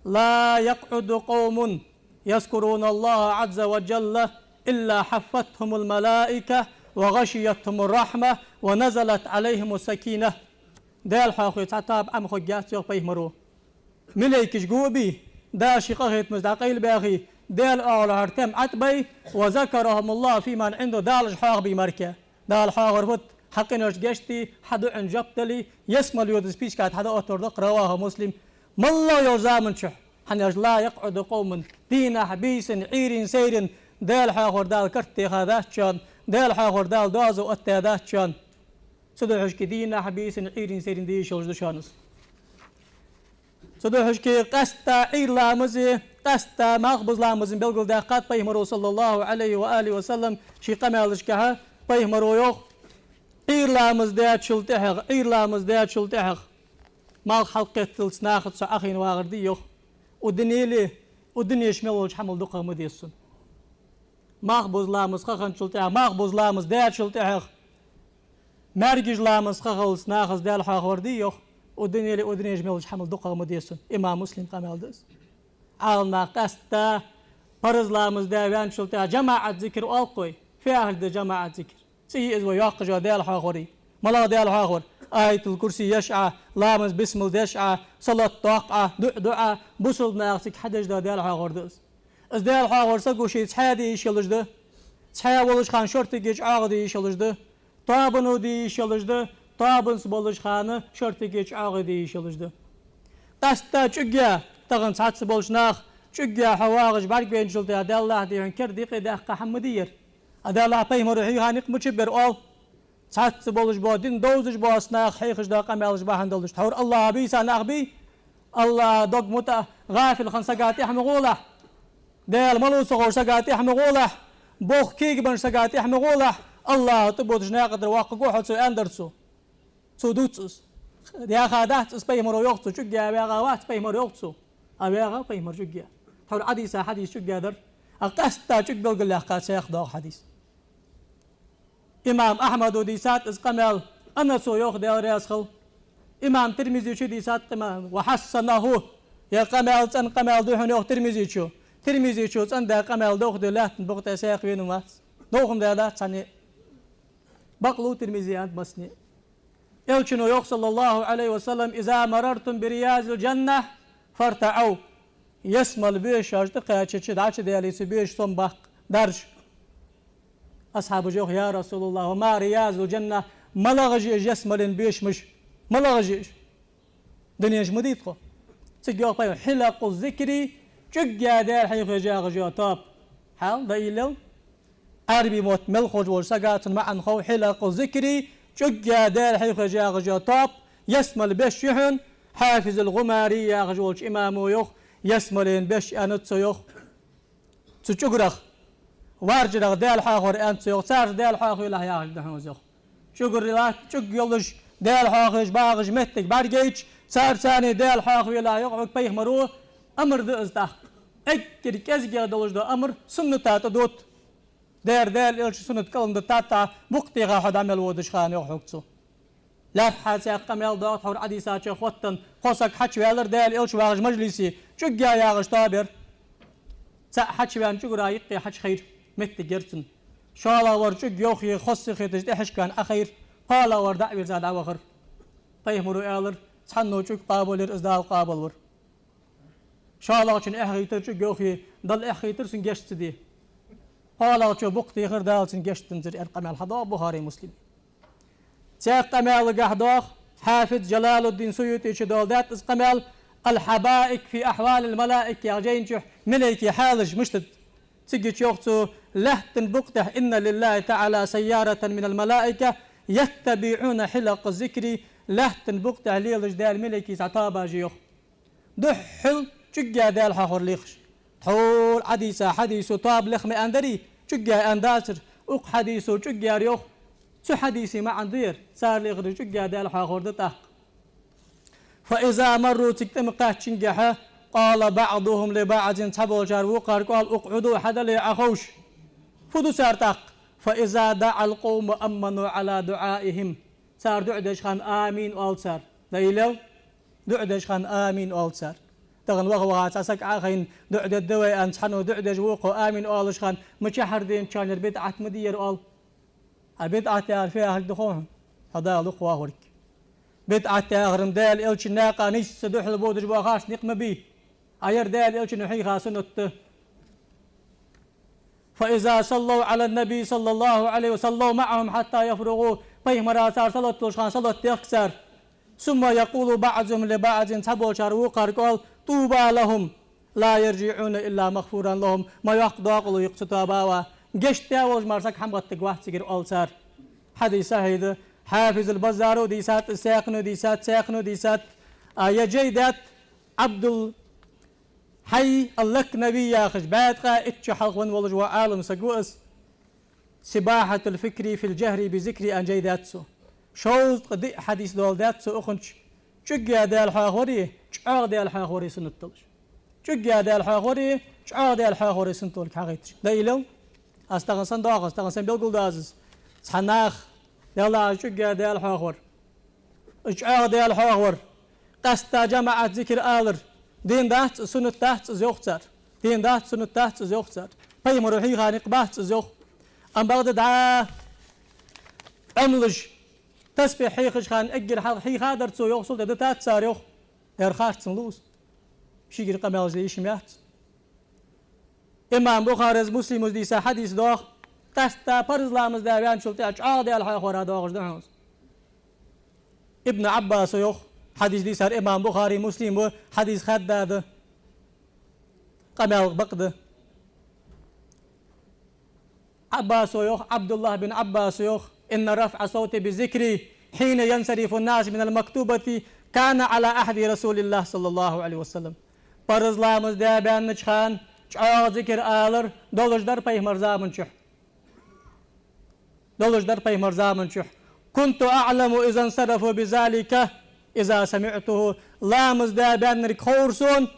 «Ла якъӀуду къавмун язкуруналлаха Ӏазза ва джалла илла хьаффатхумул малаика ва гӀашиятхумур рахьма ва назалат Ӏалайхимус сакина». Даьла хьоахаве цхьа тоаба Ӏомахургьяц, йоах пайхамаро. Малайкаш го а бий, Дала ший къахетамца дӀакъайлабаьхий, Даьла оагӀорахьара тем ӀотӀабай, «ва закарахумуллаху фиман Ӏиндаху», Дала уж хьоахабий мара-кх. Дала хьоахавар фуд? Хьа къиношта гешт де, хьа дуӀанна жоп дале, ялсмале йода списка тӀа хьадаоттавар да-кх, раваху Муслим. МаллагӀа йолча заман чухь, хӀана аьлча: «Ла якъӀуду къавмун», дийнахьа, бийсанна, Ӏуйранна, сайранна Даьла хьоахавар Дала карт теха дац шоана, Даьла хьоахавар Дала доазув оттадаь дац шоана. Цудухьа-кх дийнахьа, бийсанна, Ӏуйранна, сайранна де йиш йолаш да шоана из. Цудухьа-кх къаьстта Ӏуйра ламази, къаьстта малхбуза ламази белгалдаьккхад пайхамаро, саллаллаху Ӏалайхи ва алихи ва саллам, ший къамаьлашкахь. Пайхамаро йоах: Ӏуйра ламаз даьчул тӀехьагӀа, Ӏуйра ламаз даьчул тӀехьагӀа малх хьалкхетталца нахаца со Ӏохайна вагӀар дий, йоах, укх дунен, укх дунен чу мел йолча хӀамал дукхагӀа ма деза сона. Малхбуза ламаз ха хинначул тӀехьагӀа, малхбуза ламаз даьчул тӀехьагӀа маьркӀажа ламаз ха хиллалца нахаца Даьла хьоахавар дий, йоах, укх дунен, укх дунен чу мел йолча хӀамал дукхагӀа ма деза сона. Имам Муслима къамаьл да из. Ӏаламнаха къаьстта парз ламаз даь ваьнначул тӀехьагӀа жамаӀат зикр оал-кх вай. Фу яхар да жамаӀат зикр? ЦӀи я из вай йоаккхаш йола Даьла хьоахаварий. МалагӀа Даьла хьоахавар? Аятул-Курси еш Ӏа, ламаз бисмал деш Ӏа, салот доаккх Ӏа, дуӀа ду Ӏа, бусалба наха цига хьадеш дола Даьла хьоахавар да из. Из Даьла хьоахавар саго ший цхьаь де йиш йолаш да. Цхьаь волча хана шортиге чӀоагӀа де йиш йолаш да. Тоабано де йиш йолаш да. Тоабанца болча хана шортиге чӀоагӀа де йиш йолаш да. Къаьстта чӀугге, тахан цхьацца болча наха чӀугге хьо вагӀаш бӀаргавайначул тӀехьагӀа, Даьллахь, дий хьона, керда юкъе даьккха хӀама ма дий ер. А Даьллахь, пайхамаро хьийха никъ ма чубир, оал. Цхьацца болаш бола, дин довзаш бола нах хьехаш дола къамаьлаш бахьан долаш. Тхьовра АллахӀах бийса нах бий? АллахӀа дог мутӀахь гӀафил хинна сага тӀехьа ма гӀолахь. Даьла малав ца ховш сага тӀехьа ма гӀолахь. Боху кегабенна сага тӀехьа ма гӀолахь. АллахӀа тӀабоагӀача наькъа тӀара воаккхаргва хьо цо, аьннадар цо. Цо дувц из. Яха дац из, пайхамаро йоах цо, чӀугге ваьгӀа вац, пайхамаро йоах цо. А ваьгӀа пайхамар чӀугге. Тхьовра Ӏодийца хьадис чӀугге дар. А къаьстта чӀуг белгалъяьккха цхьаькха доагӀа хьадис. Имам Ахьмада дийцад из къамаьл, Анаса йоах, Даьла раьза хилва. Имам Тирмизийчо дийцад къамаьл, ва хьассанаху, ер къамаьл цӀена къамаьл да хьона, йоах Тирмизийчо. Тирмизийчо цӀена даь къамаьл довха де лаьттан букъа тӀа сагӀа вена вац. Довха-м даь дац цхьанне а. Бакълув Тирмизе аьннад массане а. Элчано йоах, саллаллаху Ӏалайхи ва саллам: «Иза марартум би риязил джанна, фартаӀав». Ялсмале беш шоаш тӀакхаьчача, дӀачудаьле цу беша сомабаккха, даржа. Асхьабаша йоах: «يا رسول الله، وما رياض الجنة؟» МалагӀаш я уж ялсмален бешамаш? МалагӀаш я уж? Дунен чу ма дий тхо. Цига йоах пайхамара: «حلق الذكر», чӀугга Даьла хьехаш яхаш йола тоаба. Хьал да илел. Ӏарбий мотт мел ховш волча сага цун маӀан хов: «حلق الذكر», чӀугга Даьла хьехаш яхаш йола тоаба, ялсмален беш я хьона. Хьафиз ал-ГӀумари яхаш волча имамо йоах, ялсмален беш аьннад цо йоах цу чӀугарах. Варжарах Даьла хьоахавар аьннад цо йоах, царца Даьла хьоахавелахь яхаш да хьона из йоах. ЧӀугара латта чӀуг йолаш, Даьла хьоахавеш багӀаш моттиг бӀаргайча, царца царца Даьла хьоахавелахь йоах хьога пайхамаро, амар да из тӀаккха. Эггара кӀезигагӀа долаш дола амар сунната тӀадотт. Дера Даьла Элчан суннат кӀалхардоттад тӀаккха букъ теха хьо дӀа мел водача хана йоах хьога цо. Лаьрххьа цхьа къамаьл доагӀа тхьовра хьадисача хоттаденна: кхо саг хьачуваьлар Даьла Элча вагӀача мажлисе, чӀугга яхаш тоаба яр. ЦаӀ хьачуваьнна чӀугарах юкъе хьачу хайра моттиг яр цун. ШоллагӀвар чӀуг йохае, хоза сихеташ тӀехьашка Ӏохайра, кхоалагӀвар дӀа а вийрза дӀавахар. Пайхамаро аьлар: «Цхьанне чӀуг къоабалъяр, из Дала къоабалвир». ШоллагӀчун эхь хийтар чӀуг йохае, Дала эхь хийтар, цунна гешт ца де. КхоалагӀчо букъ техар, Дала цунна гешт дензар, аьнна къамаьл хьадоагӀа Бухаре, Муслиме. Цхьаькха къамаьлагахь доагӀа, Хьафиз Джалалуддин Суютечо доаладаьд из къамаьл, «الحبائك في أحوال الملائكة» яхача жайна чу, малайкий хьалаш мишта да. Цигача йоах цо: лаьттан букъа тӀа: «إن لله تعالى سيارة من الملائكة يتبعون حلق الذكر», лаьттан букъа тӀа лелаш Даьла малайкий цхьа тоабаш я йоах. Духхьал чӀугга Даьла хьоахавар лехаш. Тхьовра Ӏодийца хьадисо тоаба лех ма аьннадарий, чӀугга аьнна дацар, укх хьадисо чӀугга яр йоах. Цу хьадиса маӀан да ер, цар лехар чӀугга Даьла хьоахавар да тӀаккха. «فإذا مروا», цига тӀема кхаьччингехьа, «قال بعضهم لبعض», цхьаболчар вокхарга оал: «اقعدوا», хьадале, Ӏоховша. Фу ду цар тӀаккха? «فإذا دعا القوم أمنوا على دعائهم». Цар дуӀа деча хана «Амин» оал цар. Дайилел? ДуӀа деча хана «Амин» оал цар. Тахан ваха-ваха цхьа саг Ӏохайна, дуӀа дергда вай аьнна, цхьанне дуӀа деш вокхо «Амин» оалача хана, ма чехьарденчарна ер бидӀат ма дий ер оал. Хьа бидӀат яхар фу яхилга да хов хьона? Хьо Дала дукха вахаварг. БидӀат яхар-м Даьла Элчан наькъа нийсса духьал бодаш бола харц никъ ма бий. Ӏа ер Даьла Элчано хьийха суннат да. «فإذا صلوا على النبي صلى الله عليه وسلم صلوا معهم حتى يفرغوا». Пайхамара цар салот деча хана салот дехк цар. «ثم يقول بعضهم لبعض», цхьаболчар вокхарга оал: «طوبى لهم لا يرجعون إلا مغفورا لهم». Ма йоккха докъала ва юкъ цу тоабан. Гешт даь волаш мара саг хьамгӀаттаргвац цигара, оал цар. Хьадис сахьихь да. Хьафиз ал-Баззаро дийцад из, Сайхино дийцад, Сайхино дийцад. А, ер жай даьд Ӏабдул-Хьай ал-Лакнави яхаш, бӀаь ткъаь итт шу хьалха венна волаш вола Ӏалам саг ва из. «سباحة الفكر في الجهر بالذكر» аьнна жай даьд цо. Шовзткъа диъ хьадис доаладаьд цо укхун чу, чӀугга Даьла хьоахавари, чӀоагӀа Даьла хьоахавари суннат долаш. ЧӀугга Даьла хьоахавари, чӀоагӀа Даьла хьоахавари суннат долга хьахайташ. Дайилел? Аз тахан санна доагӀа, аз тахан санна белгалдоал аз. Цхьа нах, Даьла, аз чӀугга Даьла хьоахавар, чӀоагӀа Даьла хьоахавар, къаьстта жамаӀат зикар алар дин дац из, суннат дац из йоах цар. Дин дац, суннат дац из йоах цар. Пайхамаро хьийха никъ бац из йоах. Амма бакъда дӀа Ӏомалуш, тасбихь хьехача хана эггара хьалха хьийхадар цо йоах, цул тӀехьа дитад цар йоах. Ер харцлув из? Шийгара къамаьл де йиш ма яц. Имам Бухарес, Муслимас дийца хьадис доагӀа, къаьстта парз ламаз даь ваьнначул тӀехьа чӀоагӀа Даьла хьоахавар доагӀаш да хьона из. Ибн Ӏаббаса йоах, хьадис дийцар имам Бухари, Муслим ва, хьадис хадда да, къамаьл бакъ да. Ӏаббаса йоах, Ӏабдуллахь бин Ӏаббаса йоах: «إن رفع الصوت بالذكر حين ينصرف الناس من المكتوبة كان على عهد رسول الله صلى الله عليه وسلم». Парз ламаз даь баьннача хана чӀоагӀа зикар алар долаш дар пайхамара заман чухь. Долаш дар пайхамара заман чухь. «كنت أعلم إذا انصرفوا بذلك إذا سمعته». Ламаз даь баьннарг ховра сона,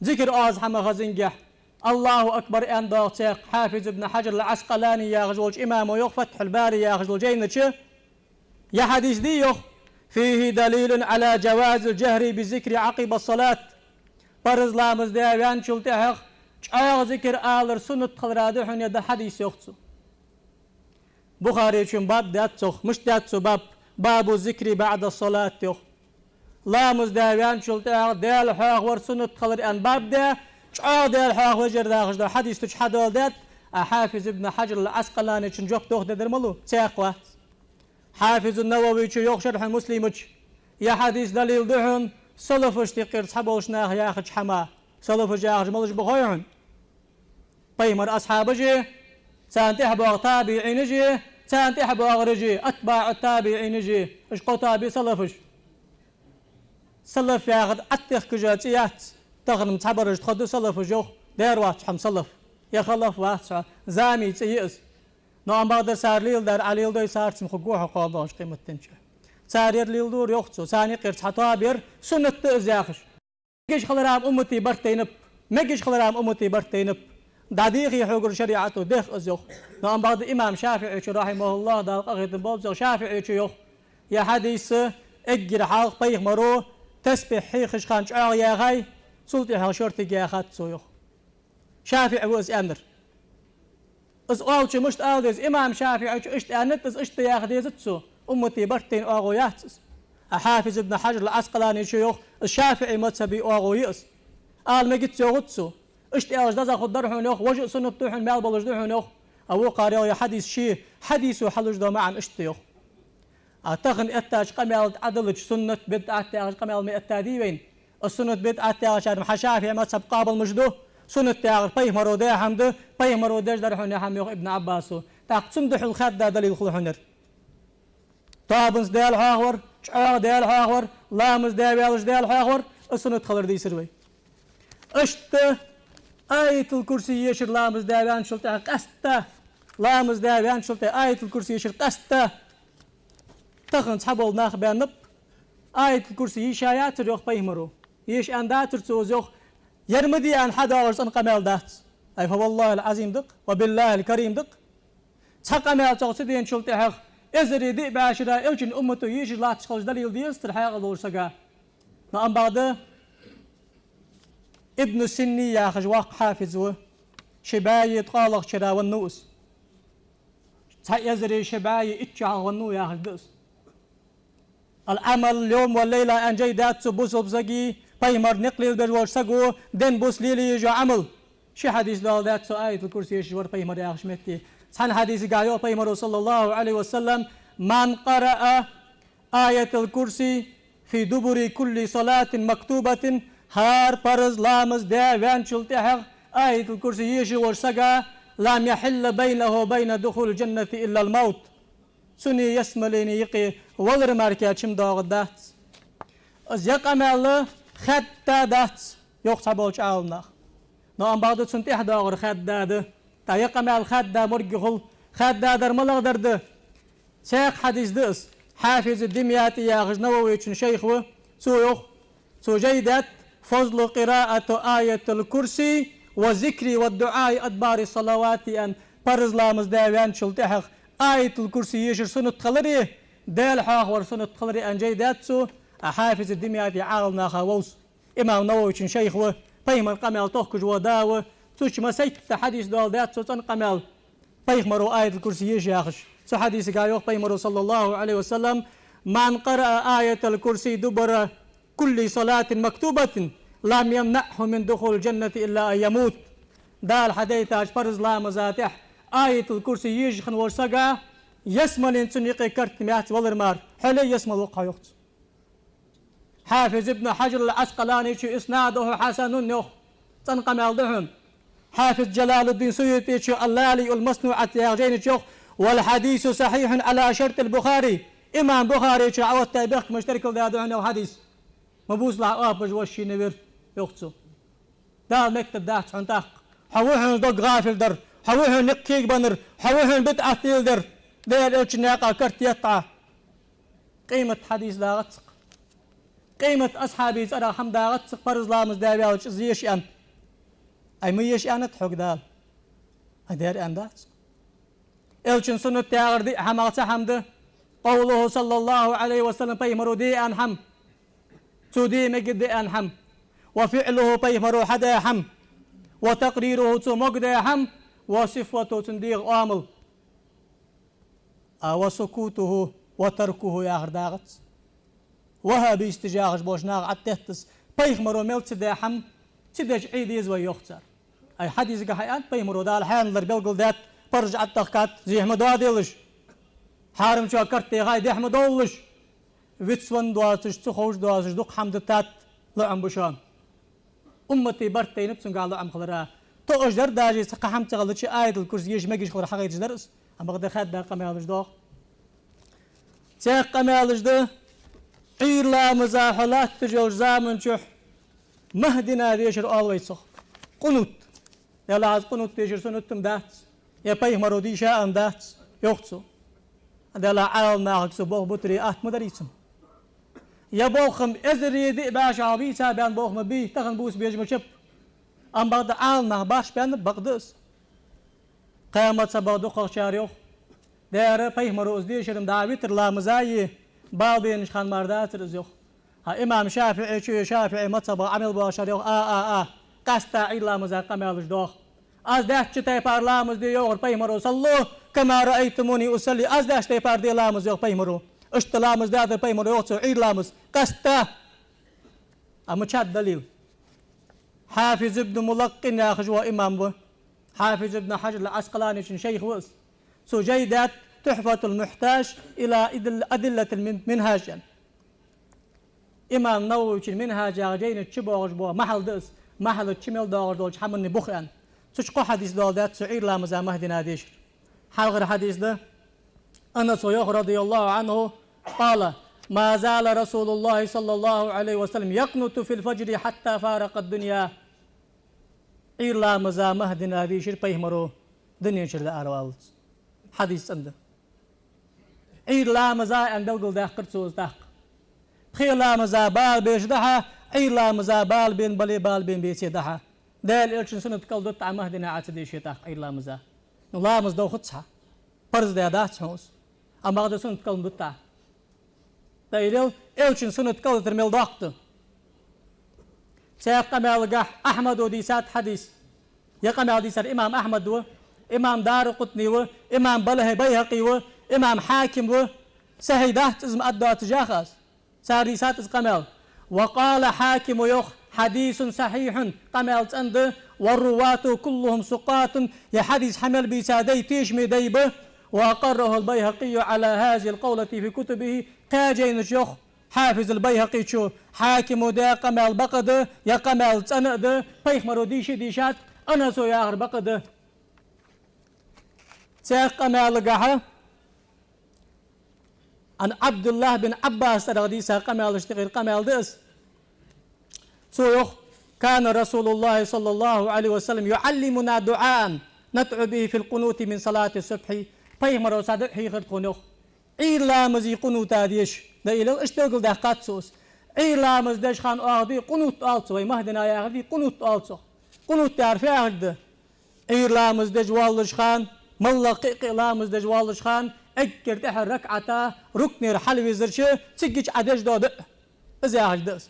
зикар оаз хьа ма хазингехь. «الله أكبر» аьнна доагӀа цхьаькха, Хьафиз ибн Хьаджар ал-Ӏаскъалани яхаш волча имамо йоах Фатхьул-Бари яхаш долча жайна чу. Ер хьадис дий йоах: «فيه دليل على جواز الجهر بالذكر عقب الصلاة». Парз ламаз даь ваьнначул тӀехьагӀа чӀоагӀа зикар алар суннат хилара да хьона ер да хьадис йоах цо. Бухаречо баб даьд цох, мишта даьд цо баб? «باب الذكر بعد الصلاة» йоах. Ламаз даь ваьнначул тӀехьагӀа Даьла хьоахавар суннат хилар аьнна баб даь, чӀоагӀа Даьла хьоахавеш яр дахаш да хьадис цу чу хьадоаладаьд, А Хьафиз ибн Хьаджар ал-Ӏаскъаланичун жоп дохадаьдар малув? Цхьаккха вац. Хьафиз ан-Нававийс йоах Шархь Муслима чу: ер хьадис далил да хьона, салафашта юкъера цхьаболча наха яхача хӀаман. Салафаш яхаш малаш ба хой хьона? Пайхамара асхьабаш а, царна тӀехьа боагӀа табиӀинаш а, царна тӀехьа боагӀараш а, атбаӀу табиӀинаш а, уж кхо тоаба салафаш. Салаф яхар Ӏаттехкажа цӀи яц, тахан цхьабараш тхо да салафаш йоах, дера вац хьо-м салаф, е халаф вац хьо, замий цӀи я из. Но амма бакъдар цар леладер Ӏа леладой, царца-м хургва хьо кхоана долча къематдийнахьа. Цар ер леладора йоах цо, царна юкъера цхьа тоаба яр суннат да из яхаш. Мегаш хилар-м уммата барт тайнаб, мегаш хилар-м уммата барт тайнаб. ДӀадехе хьогара шариӀато дех из йоах. Но амма бакъда имам ШафиӀийс, рахьимахӀуллахӀ, Дала къахетам болба цох, ШафиӀийс йоах: ер хьадис эггара хьалха пайхамаро тасбихь хьехаш хана чӀоагӀа яьхай, цул тӀехьагӀа шортига яьхад цо йоах. ШафиӀий ва из аьннар. Из оалачо мишта ала деза? Имам ШафиӀийс иштта аьннад, из иштта яха дезац цо. Уммата барт тайна оагӀув яц из. А Хьафиз ибн Хьаджар ал-Ӏаскъаланийс йоах, из ШафиӀий мазхӀаба оагӀув я из. Ала мегац йоахац цо. Иштта аьлча дезагӀа хургдар хьона йоах, вож а суннат да хьона, маьл болаш да хьона йоах. А вокхар йоах, ер хьадис ше, хьадисо хьалуш дола маӀан иштта да йоах. А тахан эттача къамаьла тӀа Ӏадалча суннат, бидӀат яхача къамаьла ма эттадий вайна. Из суннат, бидӀат яхачар-м хьа ШафиӀий мазхӀаб къоабал мишта ду? Суннат яхар пайхамаро даь хӀама да, пайхамаро деш дар хьона ер хӀама йоах Ибн Ӏаббасо. ТӀаккха цунна духьал хадда далил хул хьона ер. Тоабанца Даьла хьоахавар, чӀоагӀа Даьла хьоахавар, ламаз даь ваьлча Даьла хьоахавар, из суннат хилар дийцар вай. Иштта Аятул-Курси ешар ламаз даь ваьнначул тӀехьа къаьстта, ламаз даь ваьнначул тӀехьа Аятул-Курси ешар къаьстта. Тахан цхьабола нах баьннаб, Аятул-Курси йийша яцар йоах пайхамаро. Еша аьнна дацар цо из йоах, ер ма дий аьнна хьадоагӀаш цӀена къамаьл дац. Ай, фа валлахӀил-Ӏазим да-кх, ва биллахӀил-Карим да-кх. Цхьа къамаьл цох ца деначул тӀехьагӀа, эзари диъ бӀаь шера элчан уммато ешаш латташ хилча далил дезацар хьаькъал долча сага. Но амма бакъда Ибн Синни яхаш воккха хьафиз ва, ши бӀаьи ткъоалагӀча шера веннав из. Цхьа эзари ши бӀаьи итт шу хьалха веннав яхаш да из. «العمل اليوم والليلة» аьнна жай даьд цо бусалба сага, пайхамара никъ лелабеш волча саго ден-бус лелае еза Ӏамал. Ши хьадис доаладаьд цо, Аятул-Курси ешаш вар пайхамар яхача метте. Цхьан хьадисага йоах пайхамаро, саллаллахӀу Ӏалайхи ва саллам: «من قرأ آية الكرسي في دبر كل صلاة مكتوبة», хӀара парз ламаз даь ваьнначул тӀехьагӀа Аятул-Курси ешаш волча сага, «لم يحل بينه وبين دخول الجنة إلا الموت». Цунеи ялсмалени юкъе валар мара кхы чим доагӀаргдац. Из ер къамаьл хаьдда дац, йоах цхьаболча Ӏаламнаха. Но амма бакъда цунна тӀехьа доагӀар хаьдда да. ТӀаккха ер къамаьл хаьдда моргга хул, хаьдда дар малагӀдар да? Цхьаькха хьадис да из. Хьафиз ад-ДимятӀи яхаш Нававийчун шайх ва, цо йоах, цо жай даьд: «فضل قراءة آية الكرسي والذكر والدعاء أدبار الصلوات», аьнна, парз ламаз даь ваьнначул тӀехьагӀа Аятул-Курси ешар суннат хилари, Даьла хьоахавар суннат хилари аьнна жай даьд цо. А Хьафиз ад-ДимятӀи Ӏаламнаха вовз. Имам Нававийчун шайх ва, пайхамара къамаьл тохкаш вола да ва, цу чу массайтта хьадис доаладаьд цо цӀена къамаьл, пайхамаро Аятул-Курси еша яхаш. Цу хьадисага йоах пайхамаро, саллаллахӀу Ӏалайхи ва саллам: «من قرأ آية الكرسي دبر كل صلاة مكتوبة لم يمنعه من دخول الجنة إلا أن يموت». Дала хьадайтача парз ламаза тӀехьа Аятул-Курси ешаш хинна волча сага ялсмален цунна юкъе карт ма яц валар мара, хьоле ялсмала ва-кх хьо, йоах цо. Хьафиз ибн Хьаджар ал-Ӏаскъаланийс: «إسناده حسن», йоах, цӀена къамаьл да хьона. Хьафиз Джалалуддин Суютийс «اللآلئ المصنوعة» яхача жайна чу йоах: «والحديث صحيح على شرط البخاري». Имам Бухарийс Ӏооттадаь бехкамашта теркалдаь да хьона ер хьадис. Ма бусалахь, оапаш воша шийна вир, йоах цо. Дала мегаш дац хьона тӀаккха. Хьо ва хьона дог гӀафил дар, хьо ва хьона никъ кегабеннар, хьо ва хьона бидӀат леладер, Даьла элчан наькъа карт етт Ӏа. Къемат хьадис дагӀац-кх. Къемат асхьабий цӀерах хӀама дагӀац-кх, парз ламаз даь ваьлча из еша аьнна. Ай, ма еша аьннад хьога Дала? Ай, дера аьннадац. Элчан суннат яхар диъ хӀамах цхьа хӀама да: قوله صلى الله عليه وسلم, пайхамаро де аьнна хӀама, цо де мегаргда аьнна хӀама, وفعله, пайхамаро хьадаь хӀама, وتقريره, цо могадаь хӀама, وصفته, цун дегӀа оамал. А وسكوته وتركه яхар дагӀац. Ваххабисташ яхаш болча наха Ӏадтеттас, пайхамаро мел ца даь хӀама ца дича Ӏе деза вай, йоах цар. Ай хьадисагахь аьннад пайхамаро, Дала хьаьнала дар белгалдаьд, парзаш Ӏотехкад, зехьа ма доаделаш, хьарамчоа карт техай дехьа ма довлалаш. Вицвенна доацаш, ца ховш доацаш дукха хӀама дитад, лоӀам ба шоана. Уммата барт тайнаб цунгахь лоӀам хилара. Тоъаш дар даже, цхьа кхы хӀама ца хилча, Аятал-Курси еша мегаш хилар хьагойташ дар из. Амма бакъда хаьдда къамаьлаш доагӀа. Цхьаькха къамаьлаш да: Ӏуйра ламаза хьо латташ йолча заман чухь Махдина дешар оал вай цох. Къунут. Делахь из къунут дешар суннат-м дац, е пайхамаро дийша а дац, йоах цо. Делахь Ӏаламнахага цу болх бутаре атта ма дарий цунна. Е болх-м эзаре диъ бӀаь шу хьалха бийца баьнна болх ма бий, тахан бувца безаш ма бий. Амма бакъда Ӏаламнах башха баьннаб, бакъда из. Кхаь мазхӀабах дукхагӀчар йоах: дера, пайхамаро из дешар-м дӀа витр ламаза е, бала беннача хана мара дацар из, йоах. ХӀаьта имам ШафиӀийчо, ШафиӀий мазхӀабах Ӏамал боацар йоах: а, а, а, къаьстта Ӏуйра ламаза къамаьлаш доагӀа. Аз даьча тайпара ламаз де, йоахар пайхамаро: صلوا كما رأيتموني أصلي. Аз даьча тайпара де ламаз, йоах пайхамаро. Иштта ламаз даьдар пайхамаро, йоах цо, Ӏуйра ламаз. Къаьстта. Амма чад далил. Хьафиз ибн Мулаккъин яхаш вола имам ва. Хьафиз ибн Хьажар ал-Ӏаскъаланийчун шайх ва из. Цо жай даьд «Тухьфатул-Мухьтаж ила адил-, адиллатил-мин-, Минхьаж» аьнна. Имам Нававийчун Минхьаж яхача жайна чу боагӀаш бола махьал да из, махьала чу мел доагӀаш долча хӀаманна бух аьнна. Цу чу кхо хьадис доаладаьд цо Ӏуйра ламаза Махдина дешар. Хьалхара хьадис да: Анаса йоах, رضي الله عنه، قال: ما زال رسول الله صلى الله عليه وسلم يقنت في الفجر حتى فارق الدنيا. Ӏуйра ламаза Махдина дийшар пайхамаро дунен чура дӀаараваллалца. Хьадис цӀена да. Ӏуйра ламаза аьнна белгалдаьккхар цо из тӀаккха. Пхе ламаза бала беш да хьа, Ӏуйра ламаза бала бен бале, бала бен беце да хьа. Даьла Элчан суннат кӀалдут Ӏа Махдина Ӏа ца деше тӀаккха Ӏуйра ламаза. Ну, ламаз довхац хьа. Парз даь дац хьона из. Амма бакъда суннат кӀалдут Ӏа. Даьла Элчан суннат кӀалдитар мел доккха да. Цхьаькха къамаьлагахь Ахьмадо дийцад хьадис. Ер къамаьл дийцар имам Ахьмад ва, имам Даракъутни ва, имам Балхь-, Байхьакъи ва, имам Хьаким ва. Сахьихь дац из ма аргдоацаш яхаш. Цар дийцад из къамаьл. وقال الحاكم, йоах: حديث صحيح, къамаьл цӀена да, والرواة كلهم ثقات, ер хьадис хьа мел бийца дай тешаме дай ба, وأقره البيهقي على هذه القولة في كتبه, кхаь жайна чу, йоах Хьафиз ал-Байхьакъийчо, Хьакимо даь къамаьл бакъ да, ер къамаьл цӀена а да, пайхамаро дийша а дийшад, Анасо яхар бакъ да. Цхьаькха къамаьлагахьа Ӏан Ӏабдуллахь бин Ӏаббаса цӀерагӀа дийца къамаьлашта юкъера къамаьл да из. Цо йоах: كان رسول الله صلى الله عليه وسلم يعلمنا دعاء ندعو به في القنوت من صلاة الصبح. Пайхамаро цхьа дуӀа хьийхар тхона, йоах. Ӏуйра ламаза къунута деша, Даьла Элчано иштта белгалдаьккхад цо из. Ӏуйра ламаз деш хана оаха де къунут оал цох, вай Махдина яхар де къунут оал цох. Къунут яхар фу яхилга да? Ӏуйра ламаз деш воаллаш хана, моллагӀа кхы а, кхы а ламаз деш воаллаш хана, эггара тӀехьара ракаӀата рукнера хьалвизарча, цигача Ӏа деш дола дуӀа. Из яхилга да из.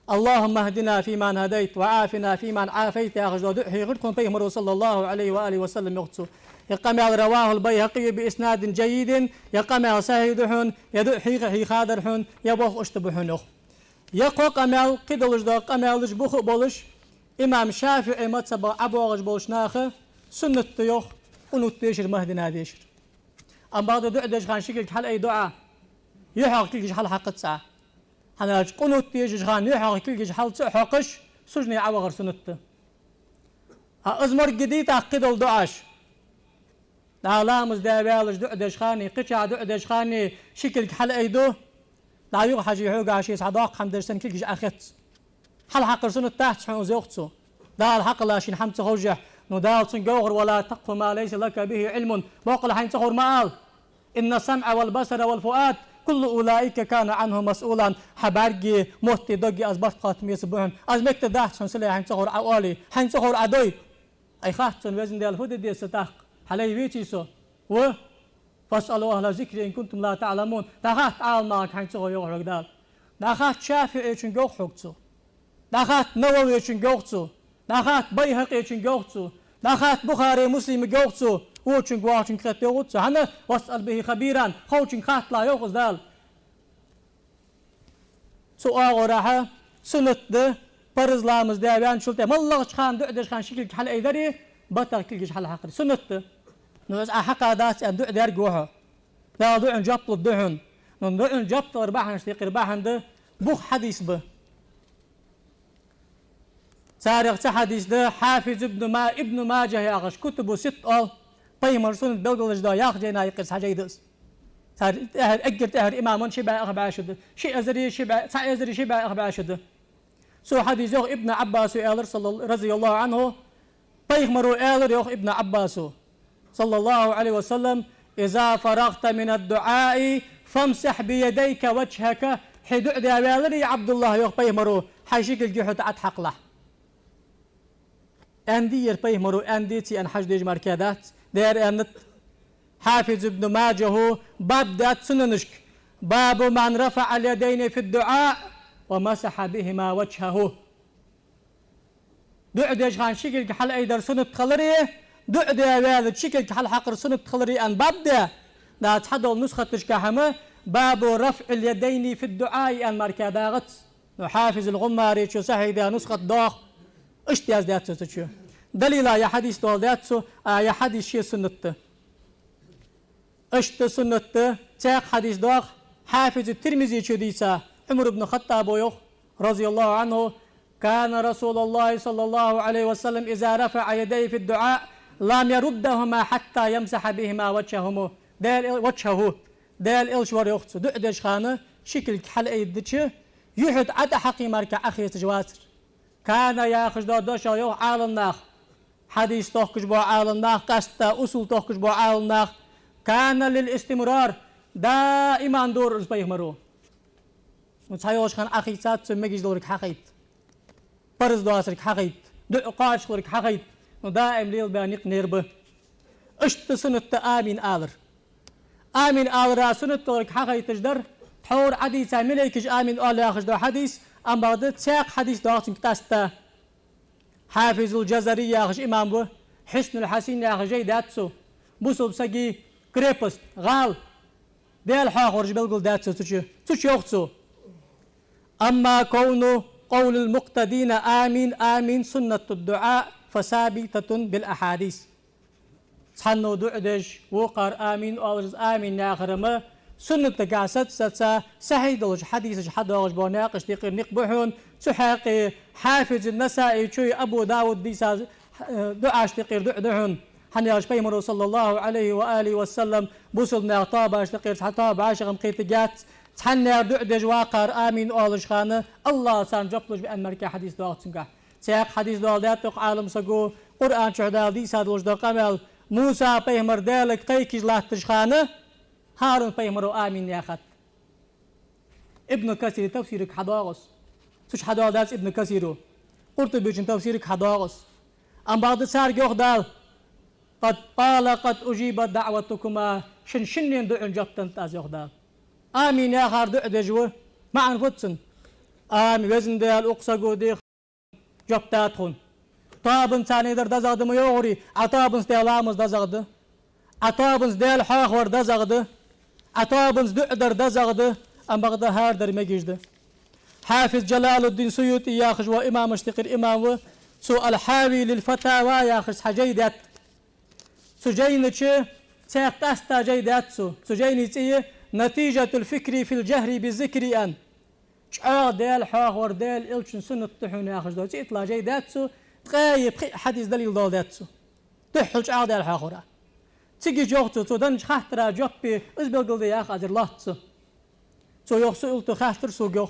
اللهم اهدنا فيمن هديت وعافنا فيمن عافيت яхаш дола дуӀа хьийхар тхона пайхамаро, صلى الله عليه وآله وسلم, йоах цо. Ер къамаьл رواه البيهقي بإسناد جيد, ер къамаьл сахьихь да хьона, ер дуӀа хьийха а хьийхадар хьона, ер болх иштта ба хьона, йоах. Ер кхо къамаьл, кхыдолаш дола къамаьлаш бух а болаш, имам ШафиӀий мазхӀабах ӀобоагӀаш болча наха суннат да, йоах, къунут дешар, Махдина дешар. Амма бакъда дуӀа деш хана ши кулг хьалаайду Ӏа, юхьах кулгаш хьалхьакхац Ӏа. ХӀана аьлча къунут дешаш хана юхьах кулгаш хьал ца а хьокхаш, сужуде Ӏовахар суннат да. А из моргга дий тӀаккха кхыдола дуӀаш? ДӀа ламаз даь ваьлча дуӀа деш хана, кхычахьа дуӀа деш хана ши кулг хьалаайду, дӀа юха хьажий хьогахьа, ше цхьа доккха хӀама деш санна кулгаш Ӏохац. Хьалхьакхар суннат дац хьона из, йоах цо. Дала хьакъ лашийна хӀама ца ховш. Ну, Дала цунга йоахар: ولا تقف ما ليس لك به علم. Боккъала хьайна ца ховр ма ала. إن السمع والبصر والفؤاد كل أولئك كان عنه مسؤولا. Хьа бӀаргеи, моттеи, доггеи аз барт хоттам бецаргба хьона. Аз мегаш дац хьона, сел хьайна ца ховр Ӏа оале, хьайна ца ховр Ӏа дой. Ай, хатта цунна, Везан Даьла, фу де деза са тӀаккха? Хьа лай веций со? Ва? فاسألوا أهل الذكر إن كنتم لا تعلمون. ДӀахатта Ӏаламнахага, хьайна ца хов, йоах хьога Дала. ДӀахатта ШафиӀийчунга, йоах хьога цо. ДӀахатта Нававийчунга, йоах цо. ДӀахатта Байхьакъийчунга, йоах цо. ДӀахатта Бухарийга, Муслимга, йоах цо. Вочунга, вахачунга хетта, йоах цо. ХӀана? واسأل به خبيرا. Ховчунга хатталахь, йоах из Дала. Цу оагӀорахьа суннат да Парз ламаз даь ваьнначул тӀехьагӀа, моллагӀча хана дуӀа деш хана ши кулг хьалъайдари, баттах кулгаш хьалхьакхари. Суннат да. Ну, из Ӏа хьакхадац аьнна дуӀа даьрг ва хьо. Дала дуӀан жоп лургда хьона. Ну, дуӀан жоп далара бахьанаш тӀехьара бахьан да, бух хьадис ба. Царех цхьа хьадис да, Хьафиз ибн Ма-, Ибн Маджа яхаш, Кутубу Ситта оал, пайхамара суннат белгалдеш дола ялх жайна юкъера цхьа жай да из. Цар тӀехьара, эггара тӀехьара имаман ши бӀаь ах бӀаь шу да. Ши эзари ши бӀаь, цхьа эзари ши бӀаь ах бӀаь шу да. Цу хьадис йоах Ибн Ӏаббаса аьлар, салла-, разияллаху Ӏанху, пайхамара аьлар йоах Ибн Ӏаббаса, саллаллаху Ӏалайхи ва саллам: «إذا فرغت من الدعاء فامسح بيديك وجهك». Хьо дуӀа даь ваьларе, Ӏабдуллахь, йоах пайхамара, хьай ши кулг хьо тӀа Ӏотхьакхалахь. Аьннадий ер пайхамара, аьннадеций аьнна хьажа дезаш мара дац. Дера аьннад Хьафиз Ибн Маджахьо, баб даьд сунанашка: «باب من رفع اليدين في الدعاء ومسح بهما وجهه». ДуӀа деш хана ши кулг хьалъайдар суннат хилари, дуӀа даь ваьлча ши кулг хьалхьакхар суннат хилари аьнна баб да. Дац хьадола нусхаташка хӀама: «باب رفع اليدين في الدعاء» аьнна мара дагӀац. Ну, Хьафиз ал-ГӀуммаречо сахьихь даь нусхат доагӀа, иштта яздаьд цо цу чу. Далила ер хьадис доаладаьд цо, а ер хьадис ше суннат да. Иштта суннат да, цхьаькха хьадис доагӀа, Хьафиз ат-Тирмизечо дийца, Ӏумар ибн Хаттаба йоах, разияллаху Ӏанху: «كان رسول الله صلى الله عليه وسلم إذا رفع يديه في الدعاء لم يردهما حتى يمسح بهما وجهه». Даьла эл-, وجهه. Даьла элча вар йоах цо, дуӀа деш хана ши кулг хьалъайдича, юхьа тӀа Ӏотхьакхе мара Ӏохецаш вацар. «كان» яхаш дола дош йоах Ӏаламнаха, хьадис тохкаш бола Ӏаламнаха, къаьстта усул тохкаш бола Ӏаламнаха: «كان للاستمرار», даим дора из пайхамара. Ну, цхьайолча хана Ӏохийцад цо, мегаш долга хьахайт. Парз доацарг хьахайт, дуӀа кхоачаш хиларг хьахайт, ну, даим лелабаь никъ ер ба. Иштта суннат да амин алар. Амин алара суннат долга хьахайташ дар, тхьовра Ӏодийца малейкаша амин оал яхаш дола хьадис, амма бакъда цхьаькха хьадис доагӀа цунга къаьстта. Хьафиз ал-Джазари яхаш имам ва, Хьуснул Хьасин яхаш жай даьд цо. Бусалба сага крепость, гӀала, Даьла хьоахавар белгалдаьд цо цу чу. Цу чу йоах цо: «أما كون قول المقتدين آمين آمين سنة الدعاء فثابتة بالأحاديث». Цхьанне дуӀа деш, вокхар амин оалаш, амин яхар-м суннат дагахь саца-саца, сахьихь долча хьадисаша хьадоагӀаш бола наькъаш тӀехьара никъ ба хьона, цу хьакъехьа Хьафиз ан-Насаичои Абу Дауда дийца, э, дуӀаш тӀехьара дуӀа да хьона. ХӀана аьлча пайхамара, саллаллаху Ӏалайхи ва алихи ва саллам, бусалба наьха тоабаш тӀехьара цхьа тоаба вӀашагӀкхетаргьяц, цхьанне дуӀа деш вокхар амин оалаш хана, АллахӀа царна жоп луш ба аьнна мара хьадис доагӀа цунгахь. Цхьаькха хьадис доаладаьд укх Ӏалам саго, Къуръан чу Дала дийца долаш дола къамаьл: Муса пайхамар Даьлага кхайкаш латташ хана, ХӀарун пайхамара амин яьхад. Ибн Касира тафсирага хьадоагӀа из. Цу чу хьадоаладаьд Ибн Касира. Къуртубечун тафсирага хьадоагӀа из. Амма бакъда царга йоах Дала: «قد، قال قد أجيبت دعوتكما», шун шинне дуӀан жоп деннад аз, йоах Дала. Амин яхар дуӀа деш ва. МаӀан фуд цун? Амин, Везан Даьла, укх саго дех жоп да тхона. Тоабанца царна дар дезагӀа да ма йоагӀарий, Ӏа тоабанца даь ламаз дезагӀа да. Ӏа тоабанца Даьла хьоахавар дезагӀа да. Ӏа тоабанца дуӀа дар дезагӀа да, амма бакъда хӀара дар мегаш да. Хьафиз Джалалуддин Суюти яхаш вола имамашта юкъера имам ва, цо «Ал-Хьави лил-Фатава» яхаш цхьа жай даьд. Цу жайна чу цхьа къаьстта жай даьд цо. Цу жайна цӀи я «نتيجة الفكر في الجهر بالذكر» аьнна. ЧӀоагӀа Даьла хьоахавар Даьла элчан суннат да хьона яхаш дола цӀи тӀа жай даьд цо, ткъаь пхи хьадис далил доаладаьд цо. Духхьал чӀоагӀа Даьла хьоахавара. Цига йоах цо, цо деннача хаттара жоп, из белгалдаь яха азар лоац цо. Цо йоах, суил тӀа хаттар сога йоах.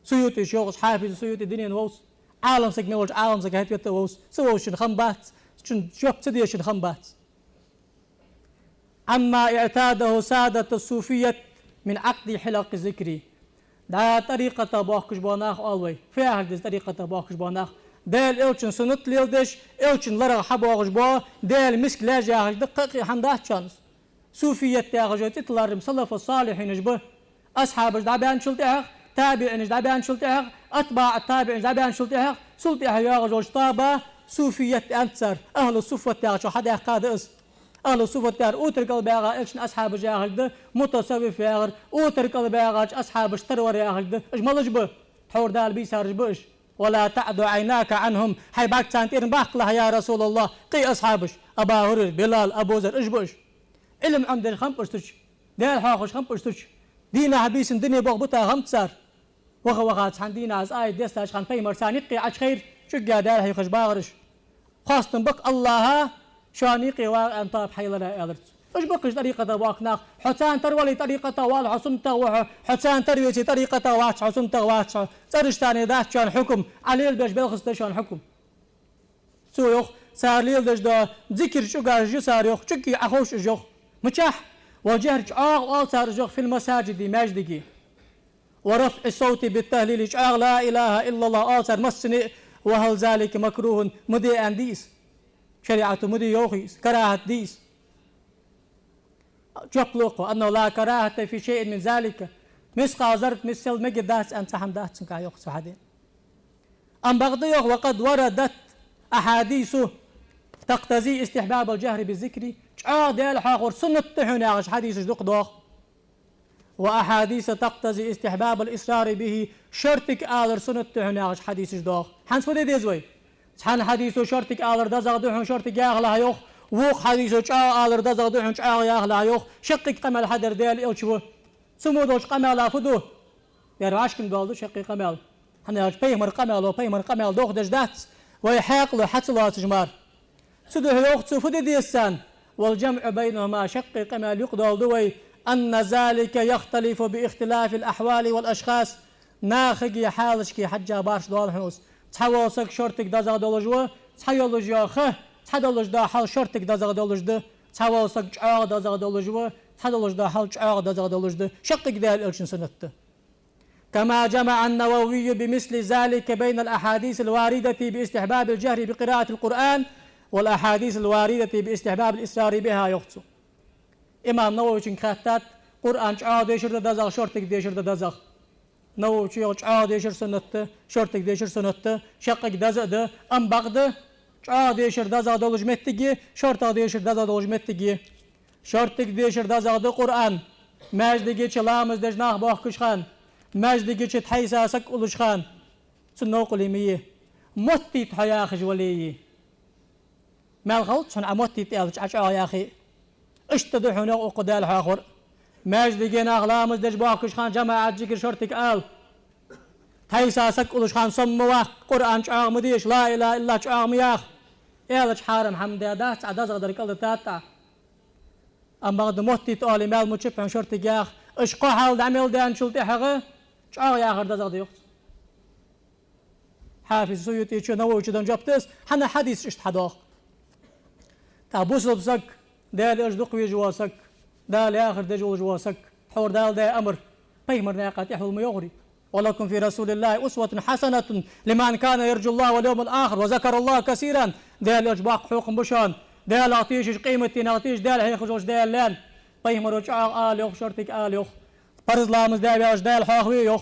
Суютис йоах, Хьафиз Суюти дунен вовз. Ӏалам саг мел волча Ӏалам сага хьатӀавета вовз. Ца вовзачун хам бац, цун жоп ца дечун хам бац. «عما اعتاده سادة الصوفية من عقد حلق الذكر». ДӀа тӀарикъата бохкаш бола нах оал вай. Фу яхар да из тӀарикъата бохкаш бола нах? Даьла элчан суннат леладеш, элчан ларах хьабоагӀаш бола, Даьла миска лаьш яхаш да, кхы а хӀама дац шоана из. Суфият яхаш йола цӀи тӀа ларам салафу салихьинаш ба. Асхьабаш дӀабаьнначул тӀехьагӀа, табиӀинаш дӀабаьнначул тӀехьагӀа, атбаӀу табиӀинаш дӀабаьнначул тӀехьагӀа, цул тӀехьагӀа йоагӀаш йолча тоаба суфият аьннад цар, ахӀлу суффат яхачох хьадаьккха да из. АхӀлу суффат яхар отар кӀал баьгӀа элчан асхьабаш яхилга да, мутасаввиф яхар отар кӀал баьгӀача асхьабашта тара вар яхилга да. Уж малаш ба? Тхьовра Дала бийсараш ба уж. ولا تعد عيناك عنهم. Хьай бӀарг царна тӀера ма баккхалахь, يا رسول الله, къе асхьабаш: Абу ХӀурайра, Билал, Абу Зарр, уж ба уж. Ӏилма Ӏомадеш хиннаб уж цу чу, Даьла хьоахавеш хиннаб уж цу чу. Дийнахьа-бийсанна дуне болх бита хиннаб цар. Ваха-ваха цхьан дийнахьа из аят дессача хана пайхамар царна юкъе Ӏочухайра, чӀоаггӀа Даьла хьехаш багӀар уж. Хоастам ба-кх АллахӀа, шоана юкъе вагӀа аьнна тоаба хьайлара, аьлар цо. Уж ба-кх уж тӀарикъата боахка нах. Хьо царна тара вале, тӀарикъатах вала хьо, суннатах ва хьо, хьо царна тара веце, тӀарикъатах вац хьо, суннатах вац хьо. ЦӀераш царна дац шоана хьукам, Ӏа лелабеш белхаца да шоана хьукам. Цо йоах, цар леладеш дола зикар чӀоагӀа уж я цар йоах, чӀоаггӀа Ӏоховш уж йоах. Мичахьа? والجهر, чӀоагӀа оал цар уж йоах, في المساجد, маьждиге. ورفع الصوت بالتهليل, чӀоагӀа لا إله إلا الله оал цар массане а, وهل ذلك مكروه, ма де аьнна дий из? ШариӀато ма де йоахий из, карахӀат дий из? Жоп лу укхо: أنه لا كراهة في شيء من ذلك. Мискъал заррат миссел мегаргдац аьнна цхьа хӀама дац цунга, йоах цо, хьадена. Амма бакъда йоах: وقد وردت أحاديث تقتضي استحباب الجهر بالذكر. ЧӀоагӀа Даьла хьоахавар суннат да хьона яхаш хьадисаш дукха доагӀа. وأحاديث تقتضي استحباب الإسرار به, шортига алар суннат да хьона яхаш хьадисаш доагӀа. ХӀанз фу де деза вай? Цхьан хьадисо шортига алар дезагӀа да хьона, шортига яхалахь йоах, вокха хьадисо чӀоагӀа алар дезагӀа да хьона, чӀоагӀа яхалахь йоах, шаккхе къамаьл хьадаьр Даьла Элча ва. Цу мо долча къамаьла фу ду? Ер вӀашкагӀа дола да шаккхе къамаьл. ХӀана аьлча пайхамара къамаьло пайхамара къамаьл дохадеш дац, вай хьаькъало хьа ца лоацаш мара. Цудухьа йоах цо, фу де деза царна? والجمع بينهما, шаккхе къамаьл юкъадоаладу вай: أن ذلك يختلف باختلاف الأحوال والأشخاص. Нахаги хьалашки хьежжа барш доал хьона из. Цхьавола саг шортига дезагӀа долаш ва, цхьа йолаш йола ха, цхьа долаш дола хьал шортига дезагӀа долаш да, цхьавола саг чӀоагӀа дезагӀа долаш ва, цхьа долаш дола хьал чӀоагӀа дезагӀа долаш да. Шаккхе Даьла Элчан суннат да. كما جمع النووي بمثل ذلك بين الأحاديث الواردة باستحباب الجهر بقراءة القرآن والأحاديث الواردة باستحباب الإسرار بها, йоах цо. Имам Нававийчунга хаьттад, Къуръан чӀоагӀа дешар да дезагӀа, шортига дешар да дезагӀа. Нававийчо йоах, чӀоагӀа дешар суннат да, шортига дешар суннат да, шаккхе деза а да, амма бакъда чӀоагӀа дешар дезагӀа долаш моттиге, шортагӀа дешар дезагӀа долаш моттиге. Шортига дешар дезагӀа да Къуръан маьждиге чу ламаз деш нах боахкача хана, маьждиге чу тхьайса саг уллача хана. Цун новкъарло ма йий, моттийта хьо яхаш вале а. Мел хилац хьона Ӏа моттийта аьлча Ӏа чӀоагӀа яхе а. Иштта да хьона йоах укхо Даьла хьоахавар. Маьждиге нах ламаз деш боахкача хана жамаӀат жигара шортига ала. Тхьайса саг уллача хана сомма ма ваккха, Къуръан чӀоагӀа ма деша, لا إله إلا الله чӀоагӀа ма яха. Аьлча хьарам хӀама даь дац, Ӏа дезагӀдар кӀалдитад Ӏа. Амма бакъда моттийта оале мел муча ба хьона шортига яха, уж кхо хьал дӀа мел даьнначул тӀехьагӀа чӀоагӀа яхар дезагӀа да йоах цо. Хьафиз СуютӀечо Нававийчо денна жоп да из, хӀана хьадисаш иштта хьадоагӀа. ТӀаккха бусалба саг, Даьла Элча дукха везаш вола саг, Дала яхар деш волаш вола саг, тхьовра Дала даь амар, пайхамара наькъа тӀехьа хул ма йоахарий. ولكم في رسول الله أسوة حسنة لمن كان يرجو الله واليوم الآخر وذكر الله كثيرا. Даьла Элча боккха хьокхам ба шоана, Даьлах тешаш, къематдийнах тешаш, Даьла хьехаш волча Даьла лаьна. Пайхамаро чӀоагӀа ала йоах, шортига ала йоах. Парз ламаз даь ваьлча Даьла хьоахаве йоах.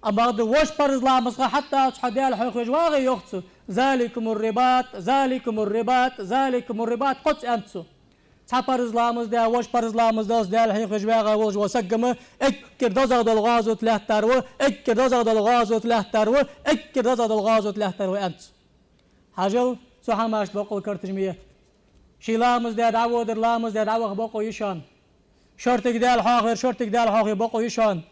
Амма бакъда вож парз ламазах хьатӀадаьлча хьо Даьла хьоахавеш вагӀе йоах цо. ذلكم الرباط، ذلكم الرباط، ذلكم الرباط, кхозза аьннад цо. Цхьа парз ламаз даь, вож парз ламаз даллалца Даьла хьоахавеш вагӀа волаш вола саг ма эггара дезагӀа дола гӀазот лаьттар ва, эггара дезагӀа дола гӀазот лаьттар ва, эггара дезагӀа дола гӀазот лаьттар ва, аьннад цо. Хьажал, цу хӀамашта бокъо карташ ма е. Ший ламаз даь дӀаводар, ламаз даь дӀаваха бокъо я шоана. Шортига Даьла хьоахавар, шортига Даьла хьоахаве бокъо я шоана.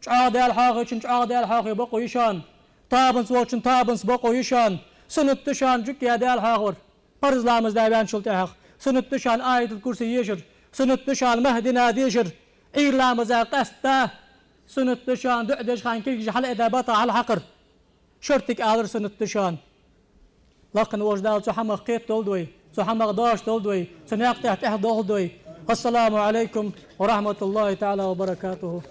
ЧӀоагӀа Даьла хьоахавечун чӀоагӀа Даьла хьоахаве бокъо я шоана. Тоабанца волчун тоабанца бокъо я шоана. Суннат да шоана жугтига Даьла хьоахавар. Парз ламаз даь ваьнначул тӀехьагӀа суннат да шоана Аятул-Курси ешар, суннат да шоана Махьдина дешар, Ӏуйра ламаза къаьстта суннат да шоана дуӀа деш хана кулгаш хьалъайдаь, батӀа хьалхьакхар. Шортига алар суннат да шоана. Лакхе волча Дала цу хӀамах кхетадолда вай, цу хӀамах дош долда вай, цу наькъа тӀа тӀехьа долхалда вай. السلام عليكم ورحمة الله تعالى وبركاته.